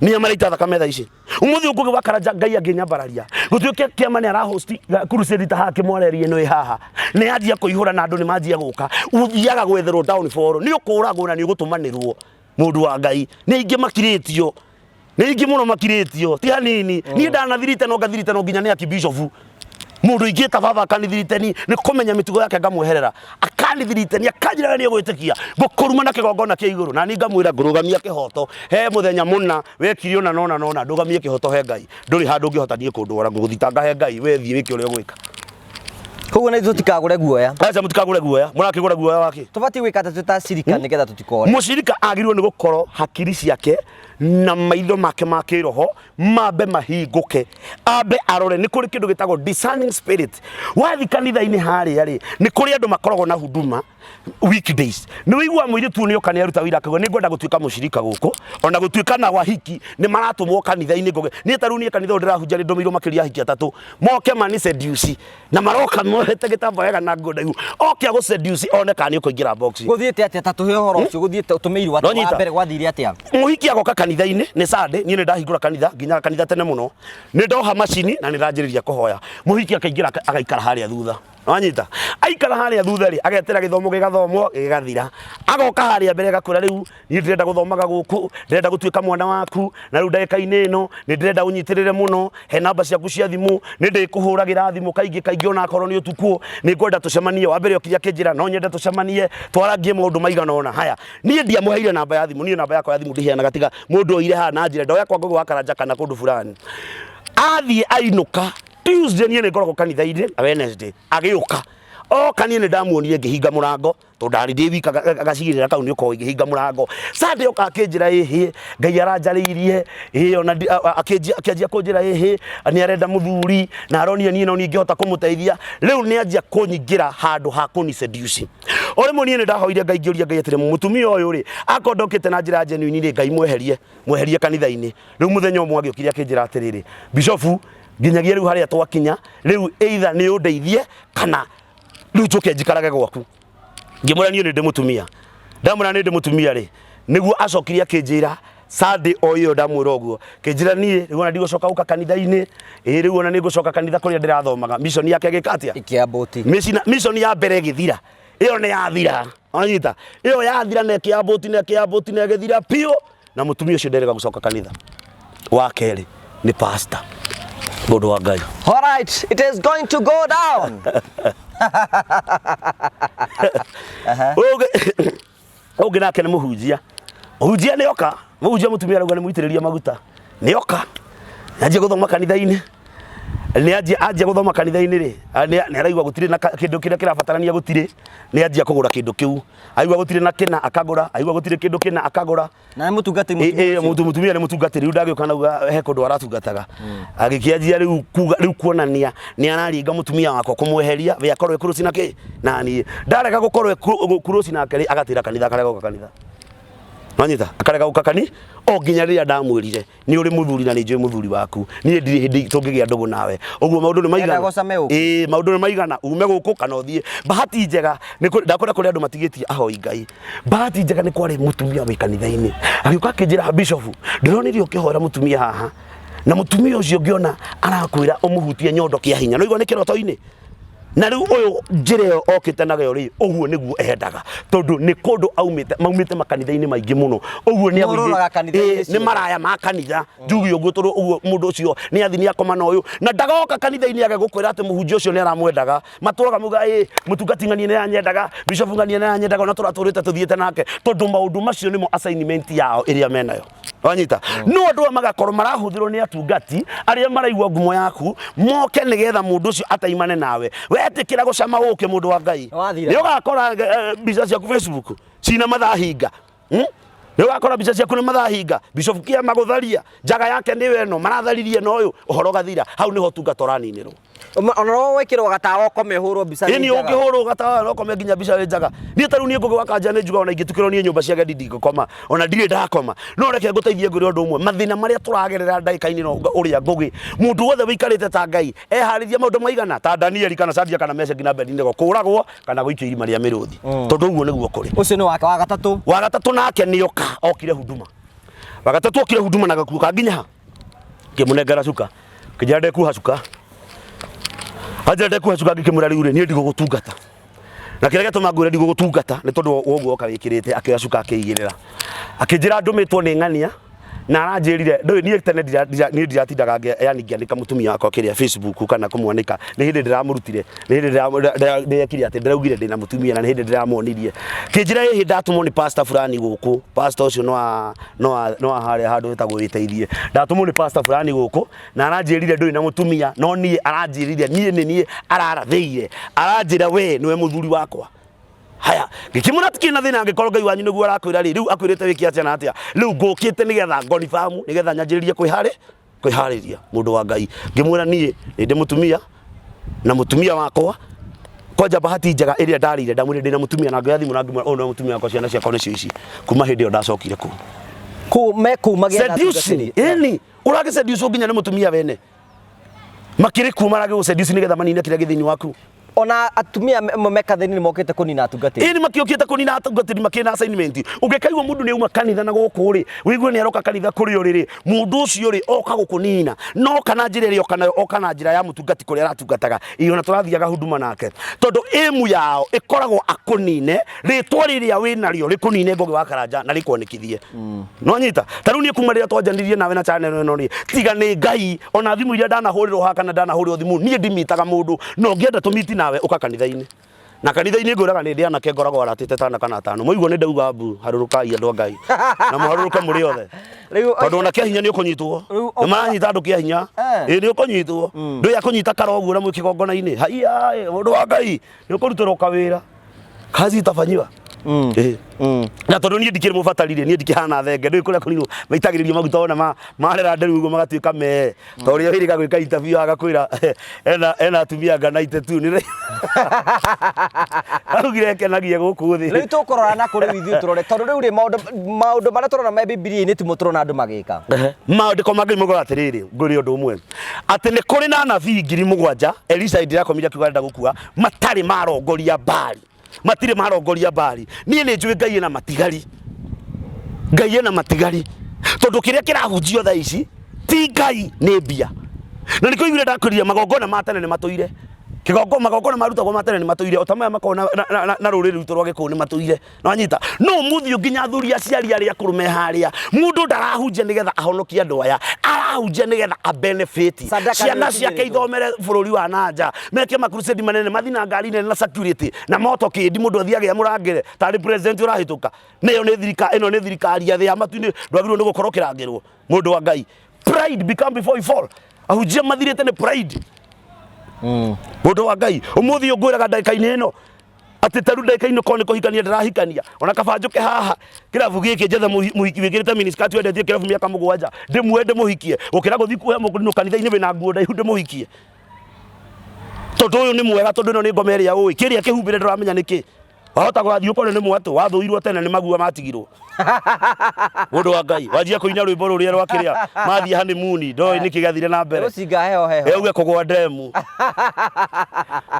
Nĩ a maraita thakame thaa ici? Ũmũthĩ Ngũgĩ wa Karanja, Ngai angĩnyambararia gũtuĩke kĩama nĩ arahosti crusade ta haha kĩmwareria ĩno ĩ haha, nĩ yanjia kũihũra na andũ nĩ manjia gũka, ũthiaga gwetherwo downfall, nĩ ũkũragwo na nĩ ũgũtũmanĩrwo. Mũndũ wa Ngai, nĩ aingĩ makirĩtio, nĩ aingĩ mũno makirĩtio, ti hanini. Niĩ ndanathirite no ngathirite no nginya nĩ akibishofu mũndũ ingĩta baba akanithiriteni nĩ kũmenya mĩtugo yake, ngamweherera, akanithiriteni akanjĩra nĩ egwĩtĩkia ngũkũruma na kĩgongona kĩa igũrũ, na niĩ ngamwĩra ngũrũgamia kĩhoto he mũthenya mũna wekire ũna nona nona, ndũgamie kĩhoto he Ngai, ndũrĩ handũ ũngĩhota niĩ kũndwara, ngũgũthitanga he Ngai, we thiĩ wĩke ũrĩa ũgwĩka. Koguo na ithuĩ tũtikagũre guoya. Aca, mũtikagũre guoya. Mũrakĩgũra guoya wake? Tũbatiĩ gwĩka atĩa twĩ ta cirika nĩgetha tũtikore? Mũcirika agĩrĩirwo nĩ gũkorwo hakiri ciake na maitho make ma kĩroho mambe mahingũke, ambe arore nĩ kũrĩ kĩndũ gĩtagwo discerning spirit. Wathi kanitha-inĩ harĩa rĩ, nĩ kũrĩ andũ makoragwo na huduma weekdays, nĩ wĩiguaga mũirĩtu ũyũ nĩoka nĩ aruta wĩra akauga nĩ ngwenda gũtuĩka mũcirika gũkũ, ona gũtuĩka na wahiki nĩ maratũmwo kanitha-inĩ. Ngũgĩ niĩ ta rĩu niĩ kanitha ũyũ ndĩrahunjia nĩ ndũmĩirwo makĩria ahiki atatũ moke mani seduce, na maroka mohete gĩtambaya wega na nguo ndaihu, oke agũ seduce one kana nĩ ũkũingĩra box. Gũthiĩte atĩa? Ta tũhe ũhoro ũcio gũthiĩte ũtũmĩirwo atĩa? Nonyita. Wa mbere gwathire atĩa? Mũhiki agoka kanitha-inĩ nĩ Sunday, niĩ nĩ ndahingũra kanitha nginyaga kanitha tene mũno, nĩ ndoha macini na nĩ ndanjĩrĩria kũhoya. Mũhiki akaingĩra agaikara harĩa thutha. Wanyita aikara harĩa thutha rĩ, agetera gĩthomo gĩgathomwo gĩgathira, agoka harĩa mbere agakwĩra, rĩu niĩ ndĩrenda gũthomaga gũkũ, ndĩrenda gũtuĩka mwana waku, na rĩu ndagĩka-inĩ ĩno nĩ ndĩrenda ũnyitĩrĩre mũno, he namba ciaku cia thimũ, nĩ ndĩkũhũragĩra thimũ kaingĩ kaingĩ onakorwo nĩ ũtukũ, nĩ ngwenda tũcemanie. Wa mbere okire akĩnjĩra no nyende tũcemanie twarangie maũndũ maigana ũna. Haya, niĩ ndiamũheire namba ya thimũ, niĩ namba yakwa ya thimũ ndĩheanaga tiga mũndũ oire haha na njĩra ndoya kwa Ngũgĩ wa Karanja kana kũndũ fulani. Athiĩ ainũka Tuesday, niĩ nĩ ngoragwo kanitha-inĩ, na Wednesday agĩũka, oka niĩ nĩ ndamuonire ngĩhinga mũrango tondũ ndarĩ ndĩ wika gacigĩrĩra kau nĩ ũkoĩ, ngĩhinga mũrango. Sunday oka akĩnjĩra, ĩhĩ, Ngai aranjarĩirie, ĩĩ ona akĩanjia kũnjĩra, ĩhĩ, nĩ arenda mũthuri na aronire niĩ no niĩ ingĩhota kũmũteithia. Rĩu nĩ anjia kũnyingĩra handũ ha kũni seduce. O rĩmwe niĩ nĩ ndahoire Ngai, ngĩũria Ngai atĩrĩ, mũtumia ũyũ rĩ, akorwo ndokĩte na njĩra genuine rĩ, Ngai mweherie, mweherie kanitha-inĩ. Rĩu mũthenya ũmwe agĩũkire akĩnjĩra atĩrĩrĩ, bishofu, nginyagia rĩu harĩa twakinya rĩu, either nĩ ũndeithie kana rĩu njũke njikarage gwaku. Ngĩmwĩra niĩ nĩ ndĩ mũtumia. Ndamwĩra nĩ ndĩ mũtumia rĩ, nĩguo acokire akĩnjĩra Sunday o ĩyo ndamwĩra ũguo, kĩnjĩra niĩ rĩu ona ndigũcoka gũka kanitha-inĩ, ĩĩ rĩu ona nĩngũcoka kanitha kũrĩa ndĩrathomaga. Mission yake ĩgĩka atĩa? Ĩkĩambũti. Mission ya mbere ĩgĩthira, ĩyo nĩ yathira, wanyita, ĩyo yathira na ĩkĩambũti na ĩkĩambũti na ĩgĩthira biũ, na mũtumia ũcio nderega gũcoka kanitha. Wa kerĩ nĩ pastor, mũndũ wa Ngai. All right, it is going to go down. Ũngĩ nake nĩ mũhunjia. Mũhunjia nĩ oka, mũhunjia mũtumia arauga nĩ mũitĩrĩria maguta, nĩ oka anjia gũthoma kanitha-inĩ, nĩ anjia anjia gũthoma kanitha-inĩ rĩ, nĩ araigua gũtirĩ na kĩndũ kĩrĩa kĩrabatarania, gũtirĩ, nĩ anjia kũgũra kĩndũ kĩu, aigua gũtirĩ na kĩna akagũra, aigua gũtirĩ kĩndũ kĩna akagũra. Na nĩ mũtungati mũtumia ũcio? Mũtumia nĩ mũtungatĩri, rĩu ndagĩũka nauga he kũndũ aratungataga, agĩkĩanjia rĩu kuga, rĩu kuonania nĩ araringa mũtumia wakwa kũmweheria we akorwo ekuruci na kĩ na niĩ ndarega gũkorwo ekuruci nake rĩ, agatĩra kanitha, akarega gũka kanitha, wanyita, akarega gũka kani o nginya rĩrĩa ndamwĩrire, nĩ ũrĩ mũthuri na nĩ njũĩ mũthuri waku, niĩ ndirĩ hĩndĩ tũngĩgĩa ndũgũ nawe ũguo, maũndũ nĩ maigana. Enda gũcame ũkĩ. Ĩĩ, maũndũ nĩ maigana, ume gũkũ kana ũthiĩ. Bahati njega nĩ ndakwĩra kũrĩ andũ matigĩtie ahoi Ngai. Bahati njega nĩ kwarĩ mũtumia wĩ kanitha-inĩ, agĩũka akĩnjĩra, bishop, ndĩronire ũkĩhoera mũtumia haha, na mũtumia ũcio ngĩona arakwĩra ũmũhutie nyondo kĩa hinya, no igua nĩ kĩroto-inĩ, na rĩu ũyũ njĩra ĩyo okĩte nayo rĩ, ũguo nĩguo endaga, tondũ nĩ kũndũ aumĩte, maumĩte makanitha-inĩ maingĩ mũno ũguo nĩ Morũraga kanitha-inĩ Ĩĩ, nĩ ciothe. maraya ma kanitha, njuge ũguo, tondũ ũguo mũndũ ũcio nĩ athi nĩ akoma na ũyũ na ndagoka kanitha-inĩ age gũkwĩra atĩ mũhunjia ũcio nĩ aramwendaga. Matũraga mauga, ĩ mũtungati ng'ania nĩ aranyendaga, bishop ng'ania nĩ aranyendaga, ona tũratũrĩte tũthiĩte nake, tondũ maũndũ macio nĩmo assignment yao ĩrĩa menayo, wanyita. No andũ aya magakorwo marahũthĩrwo nĩ atungati arĩa maraigua ngumo yaku, moke nĩgetha mũndũ ũcio ataimane nawe. Wetĩkĩra gũcama ũkĩ, mũndũ wa Ngai, Wathira. nĩ ũgakora mbica ciaku Facebook cina mathahinga. Nĩ ũgakora mbica ciaku nĩ mathahinga, bishop kĩama gũtharia njaga yake nĩyo ĩno maratharirie na ũyũ, ũhoro ũgathira hau, nĩho ũtungata ũraninĩrwo. Ona no wĩkĩrwo gatawa ũkome ũhũrwo mbica nĩ Ĩni njaga. Ũngĩhũrwo gatawa no kome nginya mbica wĩ njaga. Niĩ ta rĩu niĩ Ngũgĩ wa Kanja nĩ njugaga ona ingĩtukĩrwo niĩ nyũmba cia agendi ndingĩkoma, ona ndirĩ ndakoma. No reke ngũteithie ngwĩre ũndũ ũmwe, mathĩna marĩa tũragerera ndagĩka-inĩ ĩno ũrĩa Ngũgĩ, mũndũ wothe wĩikarĩte ta Ngai eharĩria maũndũ maigana ta Danieli kana Shadraka kana Meshaki na Abednego, kũragwo kana gũikio irima rĩa mĩrũthi, tondũ ũguo nĩguo kũrĩ. Ũcio nĩ wake wa gatatũ. Wa gatatũ nake nĩoka okire huduma. Wa gatatũ okire huduma na gakuo ka nginya ha, ngĩmũnengera cuka, ngĩnjĩra ndekuoha cuka, anjĩra ndekuoha cuka, ngĩkĩmwĩra rĩu rĩ, niĩ ndigũgũtungata, na kĩrĩa gĩatũma ngwĩre ndigũgũtungata nĩ tondũ wa ũguo woka wĩkĩrĩte. Akĩoya cuka akĩigĩrĩra, akĩnjĩra ndũmĩtwo nĩ ng'ania na aranjĩrire ndũĩ niĩ tene niĩ ndiratindaga yani ngĩanĩka mũtumia wakwa kĩrĩa Facebook kana kũmwanĩka. Nĩ hĩndĩ ndĩramũrutire, nĩ hĩndĩ ndĩrekire atĩ ndĩraugire ndĩna mũtumia, na nĩ hĩndĩ ndĩramuonirie. Kĩnjĩra ĩhĩ ndatũmwo nĩ pastor fulani gũkũ, pastor ũcio no wa harĩa handũ hetagwo wĩteithie, ndatũmwo nĩ pastor fulani gũkũ na aranjĩrire ndũrĩ na mũtumia, no niĩ aranjĩrire niĩ nĩ niĩ ararathĩire, aranjĩra we nĩwe mũthuri wakwa. Haya, ngĩkĩmwĩra tikĩrĩ na thĩna, angĩkorwo Ngai wanyu nĩguo arakwĩra rĩ, rĩu akwĩrĩte wĩke atĩa na atĩa, rĩu ngũkĩte nĩgetha ngonibamu, nĩgetha nyanjĩrĩrie kwĩharĩria. Mũndũ wa Ngai, ngĩmwĩra niĩ nĩ ndĩ mũtumia na mũtumia wakwa, kwanja bahati njega ĩrĩa ndarĩire, ndamwĩrire ndĩna mũtumia na ngĩoya thimũ na ngĩmwĩra ũyũ nĩwe mũtumia wakwa, ciana ciakwa nĩcio ici. Kuma hĩndĩ ĩyo ndacokire kũu. Kũu me kũu magĩetha Seducing atungatĩri. Ĩni ũragĩ seduce nginya nĩ mũtumia wene, makĩrĩ kuo maragĩ gũ seduce nĩgetha manine kĩrĩa gĩ thĩinĩ waku. Ona atumia amwe me kanitha-inĩ nĩ mokĩte kũnina atungatĩri. Ĩĩ nĩ makĩũkĩte kũnina atungatĩri makĩrĩ na assignment. Ũngĩkaigua mũndũ nĩ auma kanitha na gũkũ rĩ, wĩigue nĩ aroka kanitha kũrĩa ũrĩ rĩ, mũndũ ũcio rĩ, oka gũkũnina. No oka na njĩra ĩrĩa oka nayo, oka na njĩra ya mũtungati kũrĩa aratungataga. Ĩĩ ona tũrathiaga huduma nake. Tondũ aim yao ĩkoragwo akũnine, rĩtwa rĩrĩa wĩnarĩo rĩkũnine Ngũgĩ wa Karanja na rĩkwanĩkithie. Nĩwanyita? Ta rĩu niĩ kuma rĩrĩa twanjanirie nawe na channel ĩno rĩ, tiga nĩ Ngai, ona thimũ iria ndanahũrĩrwo haha kana ndanahũrĩrwo thimũ, niĩ ndimitaga mũndũ. Na ũngĩenda tũmiti nawe, ũka kanitha-inĩ. Na kanitha-inĩ ngwĩraga nĩ ndĩ anake ngoragwo aratĩte tana kana atano. Mwaigua nĩ ndauga mbu, harũrũkai andũ a Ngai. Na mũharũrũke mũrĩ othe. Rĩu Tondũ ona kĩa hinya nĩ ũkũnyitwo. Rĩu Nĩ maranyita andũ kĩa hinya. Eh. Ĩĩ nĩ ũkũnyitwo. Ndũĩ akũnyita karo ũguo na mwĩ kĩgongona-inĩ. Haiya, mũndũ wa Ngai, nĩ ũkũrutĩrwo kawĩra. Kazi itafanyiwa. Ĩĩ. Na tondũ niĩ ndikĩrĩ mũbatari rĩ, niĩ ndikĩhana thenge, ndũĩ kũrĩa kũninwo maitagĩrĩrio maguta wona marera nderu ũguo magatuĩka mee. Ta ũrĩa wĩrĩga gwĩka interview agakwĩra ena atumia anga 92 nĩ augire ekenagie gũkũ thĩ. Rĩu tũkũrora na kũrĩ ithuĩ tũrore tondũ rĩu rĩ maũndũ maũndũ marĩa tũrona me Bibilia-inĩ timo tũrona andũ magĩka. Maandĩko ma Ngai maugaga atĩrĩrĩ, ngwĩre ũndũ ũmwe, atĩ nĩ kũrĩ na anabii 7,000 Elisha hĩndĩ ĩrĩa akomire akiuga arenda gũkua, matarĩ marongoria Baali. Matirĩ marongoria Baali. Niĩ nĩ njũĩ Ngai ena matigari. Ngai ena matigari. Tondũ kĩrĩa kĩrahunjio thaa ici ti Ngai nĩ mbia. Na nĩkĩo ũiguire ndakwĩrire magongona ma tene nĩ matũire. Kĩgongo magongona marutagwo ma tene nĩ matũire o ta maya makoragwo na rũrĩrĩ rwitũ rwa Gĩkũyũ nĩ matũire. Nĩwanyita? No ũmũthĩ ũyũ nginya athuri aciari arĩa akũrũ me harĩa, mũndũ ndarahunjia nĩgetha ahonokie andũ aya, arahunjia nĩgetha a benefit. Sadaka Ciana nĩ ciake ĩkinyĩrĩtwo. ithomere bũrũri wa na nja, meke ma crusade manene, mathiĩ na ngari nene na security na motorcade, mũndũ athiage amũrangĩre tarĩ president ũrahĩtũka. Na ĩyo nĩ thirikari, ĩno nĩ thirikari ya thĩ ya matu-inĩ, ndwagĩrĩirwo nĩ gũkorwo ũkĩrangĩrwo. Mũndũ wa Ngai. Pride become before you fall. Ahunjia mathirĩte nĩ pride. Mũndũ wa Ngai, ũmũthĩ ũyũ ngwĩraga ndagĩka-inĩ ĩno, atĩ ta rĩu ndagĩka-inĩ korwo nĩ kũhikania ndĩrahikania ona kaba njũke haha kĩrabu gĩkĩ njethe mũhiki wĩkĩrĩte miniskirt wendetie kĩrabu mĩaka 7 ndĩmuoe ndĩmũhikie gũkĩra gũthiĩ kuoya mũndũ kanitha-inĩ wĩna nguo ndaihu ndĩmũhikie tondũ ũyũ nĩ mwega tondũ ĩno nĩ ngoma ĩrĩa ũĩ kĩrĩa kĩhumbĩre ndũramenya nĩkĩ wahota gũgathiĩ ũkore nĩ mwatũ wathũirwo tene nĩ magua matigirwo mũndũ wa Ngai wanjia kũina rwĩmbo rũrĩa rwa kĩrĩa mathiĩ honeymoon ndoĩ nĩkĩ gĩathire na mbere Rũcinga heho heho. Auge kũgwa ndemu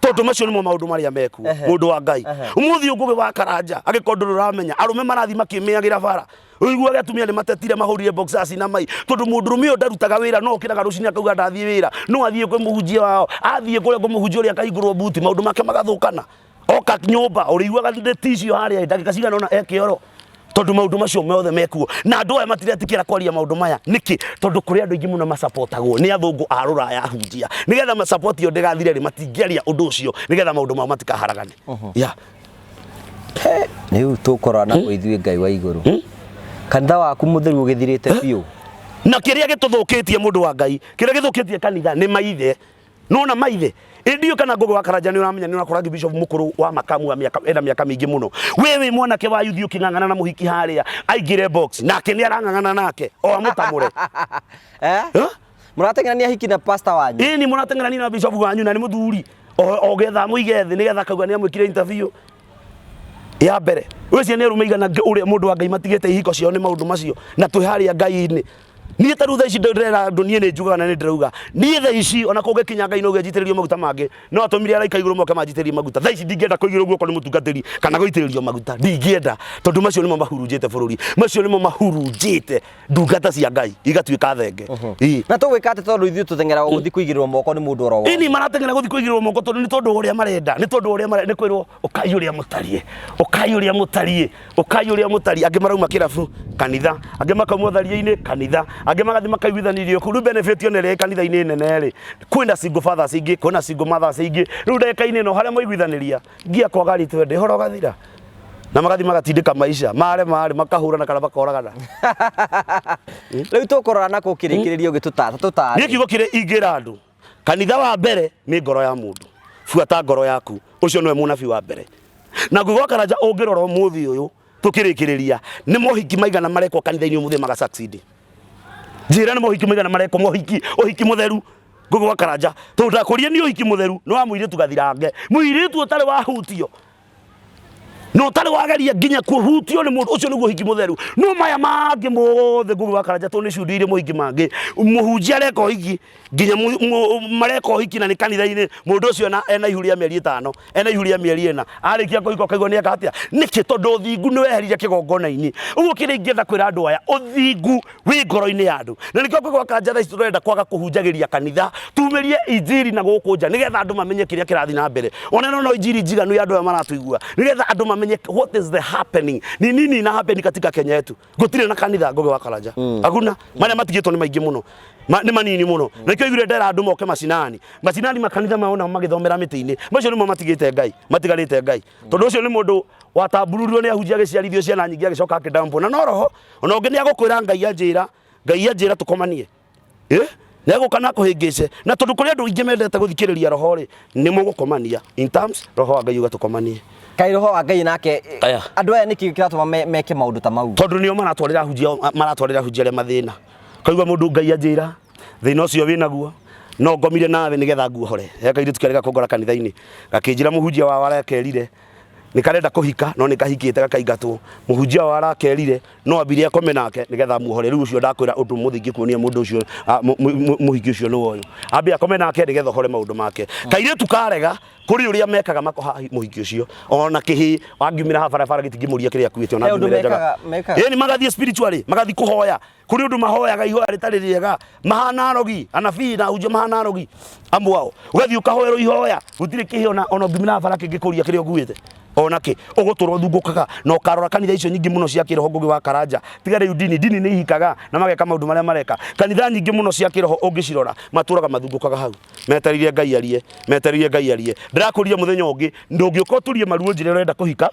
tondũ macio nĩmo maũndũ marĩa mekuo mũndũ wa Ngai ũmũthĩ ũyũ Ngũgĩ wa Karanja angĩkorwo ndũrĩ ũramenya arũme marathiĩ makĩmĩagĩra bara ũiguage atumia nĩ matetire mahũrire boxers na mai tondũ mũndũrũme ũyũ ndarutaga wĩra no okĩraga rũcinĩ akauga ndathiĩ wĩra no athiĩ kwĩ mũhunjia wao athiĩ kũrĩa kwĩ mũhunjia ũrĩa akahingũrwo buti maũndũ make magathũkana oka nyũmba ũrĩiguaga ndeti icio harĩa ndagĩka cigana ũna ekĩoro tondũ maũndũ macio mothe mekuo na andũ aya matiretĩkĩra kwaria maũndũ maya nĩkĩ tondũ kũrĩ andũ aingĩ mũno macapotagwo nĩ athũngũ a rũraya ahunjia nĩgetha macapoti ĩyo ndĩgathire rĩ matingĩaria ũndũ ũcio nĩgetha maũndũ mao matikaharagane yeah. Rĩu tũkũrora na kũ ithuĩ Ngai wa igũrũ. Kanitha waku mũtheru ũgĩthirĩte biũ. Na kĩrĩa gĩtũthũkĩtie mũndũ wa Ngai kĩrĩa gĩthũkĩtie kanitha nĩ maithe nona maithe ĩndiũ kana Ngũgĩ wa Karanja nĩ ũramenya nĩ ũrakora bishop mũkũrũ wa makamu wa mĩaka ena mĩaka mĩingĩ mũno we wĩ mwanake wa yuthi ũkĩng'ang'ana na mũhiki harĩa aingĩre box nake nĩ arang'ang'ana nake o amũtamũre. Eh? Huh? Mũrateng'erania hiki na pastor wanyu. Ĩni mũrateng'erania na bishop wanyu na nĩ mũthuri o getha mũige thĩ nĩgetha akauga nĩ amwĩkire interview ya mbere wĩcie nĩ arũme igana ũrĩa mũndũ wa Ngai matigĩte ihiko ciao nĩ maũndũ macio na twĩ harĩa Ngai-inĩ niĩ ta rĩu thaa ici ndĩrera andũ niĩ nĩ njugaga na nĩ ndĩrauga niĩ thaa ici ona kũngĩkinya Ngai no njitĩrĩrio maguta mangĩ no atũmire araika igũrũ moke manjitĩrĩrie maguta thaa ici ndingĩenda kũigĩrwo guoko nĩ mũtungatĩri kana gũitĩrĩrio maguta ndingĩenda tondũ macio nĩmo mahurunjĩte bũrũri macio nĩmo mahurunjĩte ndungata cia Ngai igatuĩka thenge. Ĩĩ. Na tũgwĩka atĩ tondũ ithuĩ tũteng'eraga gũthiĩ kũigĩrĩrwo moko nĩ mũndũ oro wothe. Ĩni marateng'era gũthiĩ kũigĩrĩrwo moko tondũ nĩ tondũ wa ũrĩa marenda nĩ tondũ wa ũrĩa marenda nĩ kwĩrwo ũkai ũrĩa mũtariĩ ũkai ũrĩa mũtariĩ ũkai ũrĩa mũtariĩ angĩ marauma kĩrabu kanitha angĩ makauma ũtharia-inĩ kanitha angĩ magathiĩ makaiguithanĩrio kũu rĩu benefit ona ĩrĩa ĩ kanitha-inĩ nene rĩ kwĩna single fathers aingĩ kwĩna single mothers aingĩ rĩu ndagĩka-inĩ ĩno harĩa maiguithanĩria ngia kwaga ritwende ũhoro ũgathira na magathi magatindĩka maisha mare mare makahũrana kana makoragana. Rĩu tũkũrora na kũ kĩrĩkĩrĩrio ũgĩtũtara tũtare. Niĩ kiugo kĩrĩa ingĩra andũ kanitha wa mbere nĩ ngoro ya mũndũ buata ngoro yaku ũcio nĩwe mũnabii wa mbere na Ngũgĩ wa Karanja ũngĩrora ũmũthĩ ũyũ tũkĩrĩkĩrĩria nĩ mohiki maigana marekwo kanitha-inĩ ũmũthĩ maga succeed njĩra nĩ mohiki maigana marekwo mohiki ũhiki mũtheru Ngũgĩ wa Karanja tondũ ndakũria nĩ ũhiki mũtheru nĩ wa mũirĩtu gathirange mũirĩtu ũtarĩ wahutio nĩ Na ũtarĩ wageria nginya kũhutio nĩ mũndũ ũcio nĩguo ũhiki mũtheru. No maya mangĩ mothe Ngũgĩ wa Karanja tondũ nĩ ciũndĩire mohiki mangĩ. Mũhunjia areka ũhiki nginya mareka ũhiki na nĩ kanitha-inĩ mũndũ ũcio ena ihu rĩa mĩeri ĩtano, ena ihu rĩa mĩeri ĩna. Arĩkia kũhika ũkaigua nĩ eka atĩa? Nĩkĩ? Tondũ ũthingu nĩ weherire kĩgongona-inĩ. Ũguo kĩrĩa ingĩenda kwĩra andũ aya, ũthingu wĩ ngoro-inĩ ya andũ. Na nĩkĩo Ngũgĩ wa Karanja thaa ici tũrenda kwaga kũhunjagĩria kanitha, tumĩrie injiri na gũkũ nja nĩgetha andũ mamenye kĩrĩa kĩrathiĩ na mbere. Ona ĩno no injiri njiganu ya andũ aya maratũigua, nĩgetha andũ mamenye what is the happening. Ni nini ina happen katika Kenya yetu. Gũtirĩ na kanitha Ngũgĩ wa Karanja. Hakuna. Marĩa matigĩtwo nĩ maingĩ mũno. Nĩ manini mũno. Na nĩkĩo oigire ndera andũ moke macinani. Macinani makanitha mao nao magĩthomera mĩtĩ-inĩ. Macio nĩmo matigĩte Ngai, matigarĩte Ngai. Tondũ ũcio nĩ mũndũ watambururirwo nĩ ahunjia agĩciarithio ciana nyingĩ agĩcoka akĩdampwo. Na no roho ona ũngĩ nĩ agũkwĩra Ngai anjĩra, Ngai anjĩra tũkomanie. Eh? Nĩ agũka na akũhĩngĩce. Na tondũ kũrĩ andũ aingĩ mendete gũthikĩrĩria roho rĩ, nĩ mũgũkomania. In terms, roho wa Ngai uga tũkomanie. Kaĩ roho wa Ngai nake Aya. andũ aya nĩkĩ kĩratũma meke maũndũ ta mau? Tondũ nĩo maratwarĩra ahunjia maratwarĩra ahunjia arĩa mathĩna. Kaigua mũndũ Ngai anjĩra, thĩna ũcio wĩnaguo, no ngomire nawe nĩgetha nguohore. He kairĩtu kerĩ gakũngora kanitha-inĩ, gakĩnjĩra mũhunjia wao arakerire, nĩ karenda kũhika no nĩ kahikĩte gakaingatwo. Mũhunjia wao arakerire no ambire akome nake nĩgetha amuohore. Rĩu ũcio ndakwĩra ũndũ ũmũthĩ ingĩkuonia mũndũ ũcio, mũhiki ũcio nĩ ũyũ. Ambe akome nake nĩgetha ohore maũndũ make. Kairĩtu karega kũrĩ ũrĩa mekaga makoha mũhiki ũcio. Ona kĩhĩ angiumĩra haha barabara gĩtingĩmũria kĩrĩa akuĩte ona He ũndũ angiumĩra njaga. mekaga? Ĩni magathiĩ spiritually, magathiĩ kũhoya. Kũrĩ ũndũ mahoyaga ihoya rĩtarĩ rĩega, mahana arogi, anabii na ahunjia mahana arogi amwe ao. Ũgathiĩ ũkahoerwo ihoya, gũtirĩ kĩhĩ ona ona ũngiumĩra bara kĩngĩkũria kĩrĩa ũkuĩte. Ona kĩ, ũgũtũra ũthungũkaga na ũkarora kanitha icio nyingĩ mũno cia kĩroho Ngũgĩ wa Karanja. Tiga rĩu ndini, ndini nĩ ihikaga na mageka maũndũ marĩa mareka. Kanitha nyingĩ mũno cia kĩroho ũngĩcirora, matũraga mathungũkaga hau. Metereire Ngai arie, metereire Ngai arie. Ndĩrakũria mũthenya ũngĩ, ndũngĩũka ũturie maru ũnjĩre ũrenda kũhika,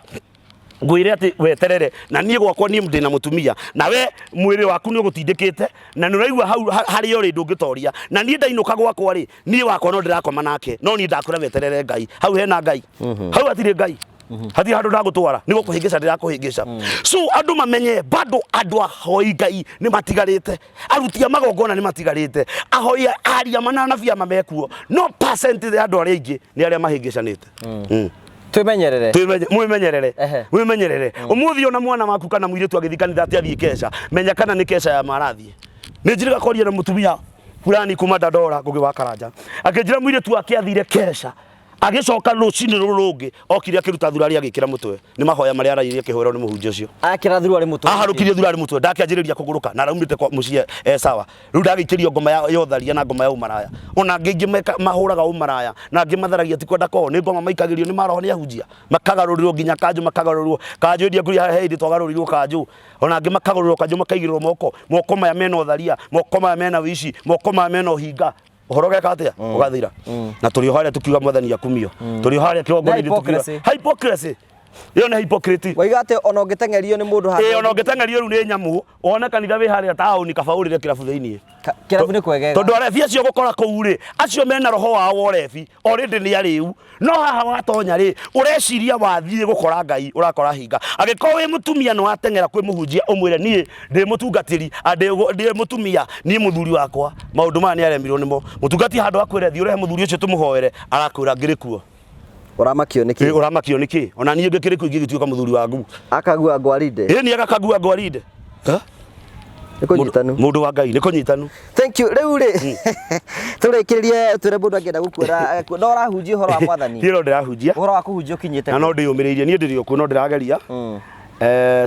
ngwĩre atĩ weterere na niĩ gwakwa niĩ ndĩ na mũtumia na we mwĩrĩ waku nĩ ũgũtindĩkĩte na nĩ ũraigua hau harĩa ũrĩ ndũngĩtoria na niĩ ndainũka gwakwa rĩ niĩ wakwa no ndĩrakoma nake no niĩ ndakwĩra weterere Ngai hau hena Ngai hau hatirĩ Ngai hatirĩ handũ ndagũtwara nĩ gũkũhĩngĩca ndĩrakũhĩngĩca so andũ mamenye bado andũ ahoi Ngai nĩ matigarĩte aruti a magongona nĩ matigarĩte ahoi aria mana anabii ama mekuo no percent ya andũ arĩa aingĩ nĩ arĩa mahĩngĩcanĩte. Twĩmenyerere. Mwĩmenyerere. Ehe. Mwĩmenyerere. Ũmũthĩ ona mwana waku kana mũirĩtu agĩthiĩ kanitha atĩ athiĩ keca, menya kana nĩ keca ya marathiĩ. Nĩ njĩrĩga kwaria na mũtumia fulani kuma Dandora Ngũgĩ wa Karanja, akĩnjĩra mũirĩtu wake athire keca, agĩcoka rũcinĩ rũrũ rũngĩ okire akĩruta thurari agĩkĩra mũtwe. Nĩ mahoya marĩa arairie akĩhoerwo nĩ mũhunjia ũcio. Akĩra thurari mũtwe. Aharũkirie thurari mũtwe, ndakĩanjĩrĩria kũgũrũka na araumĩte kwa mũciĩ e sawa. Rĩu ndagĩikĩrio ngoma ya ũtharia na ngoma ya ũmaraya. Ona angĩ aingĩ mahũraga ũmaraya na angĩ matharagia ti kwenda kwao, nĩ ngoma maikagĩrio nĩ maroho nĩ ahunjia. Makagarũrĩrwo nginya kanjũ makagarũrĩrwo. Kanjũ ĩrĩa ngũria he hĩndĩ twagarũrĩirwo kanjũ. Ona angĩ makagarũrĩrwo kanjũ makaigĩrĩrwo moko. Moko maya mena ũtharia, moko maya mena ũici, moko maya mena ũhinga. Ũhoro ũgeka atĩa? Ũgathira. Na tũrĩ o harĩa tũkiuga Mwathani akumio. Tũrĩ o harĩa kĩgongona-inĩ tũkiuga. Hypocrisy. Hypocrisy. Ĩyo nĩ hypocrite. Waiga atĩ ona ũngĩteng'erio nĩ mũndũ handũ. Ĩĩ ona ũngĩteng'erio rĩu nĩ nyamũ, wone kanitha wĩ harĩa taũni kaba ũrĩre kĩrabu thĩinĩ. Kĩrabu nĩ kwegega. Tondũ arebi acio ũgũkora kũu rĩ, acio mena roho wao wa ũrebi, already nĩ arĩu. No haha watonya rĩ, ũreciria wathiĩ gũkora Ngai, ũrakora hinga. Angĩkorwo wĩ mũtumia nĩ wateng'era kwĩ mũhunjia ũmwĩre niĩ ndĩ mũtungatĩri, ndĩ mũtumia, niĩ mũthuri wakwa, maũndũ maya nĩ aremirwo nĩmo. Mũtungati handũ akwĩre thiĩ ũrehe mũthuri ũcio tũmũhoere, arakwĩra ngĩrĩ kuo. Ũramakio nĩ kĩ? Ũramakio nĩ kĩ? Ona niĩ ngĩkĩrĩ kuo ingĩgĩtuĩka mũthuri waku. Akagua ngwarinde. Ĩĩ nĩ agakagua ngwarinde. Nĩ kũnyitanu. Mũndũ wa Ngai nĩ kũnyitanu. Thank you. Rĩu rĩ tũrĩkĩrĩrie twĩre mũndũ angĩenda gũkuona no ũrahunjia ũhoro wa mwathani. Niĩ no ndĩrahunjia. Ũhoro wa kũhunjia ũkinyĩte. Na no ndĩyũmĩrĩirie niĩ ndĩrĩ o kuo no ndĩrageria.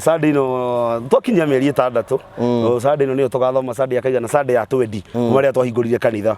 Sunday ĩno twakinyia mĩeri ĩtandatũ. Sunday ĩno nĩyo tũgathoma Sunday ya kaigana Sunday ya twendi kuma rĩrĩa twahingũrire kanitha.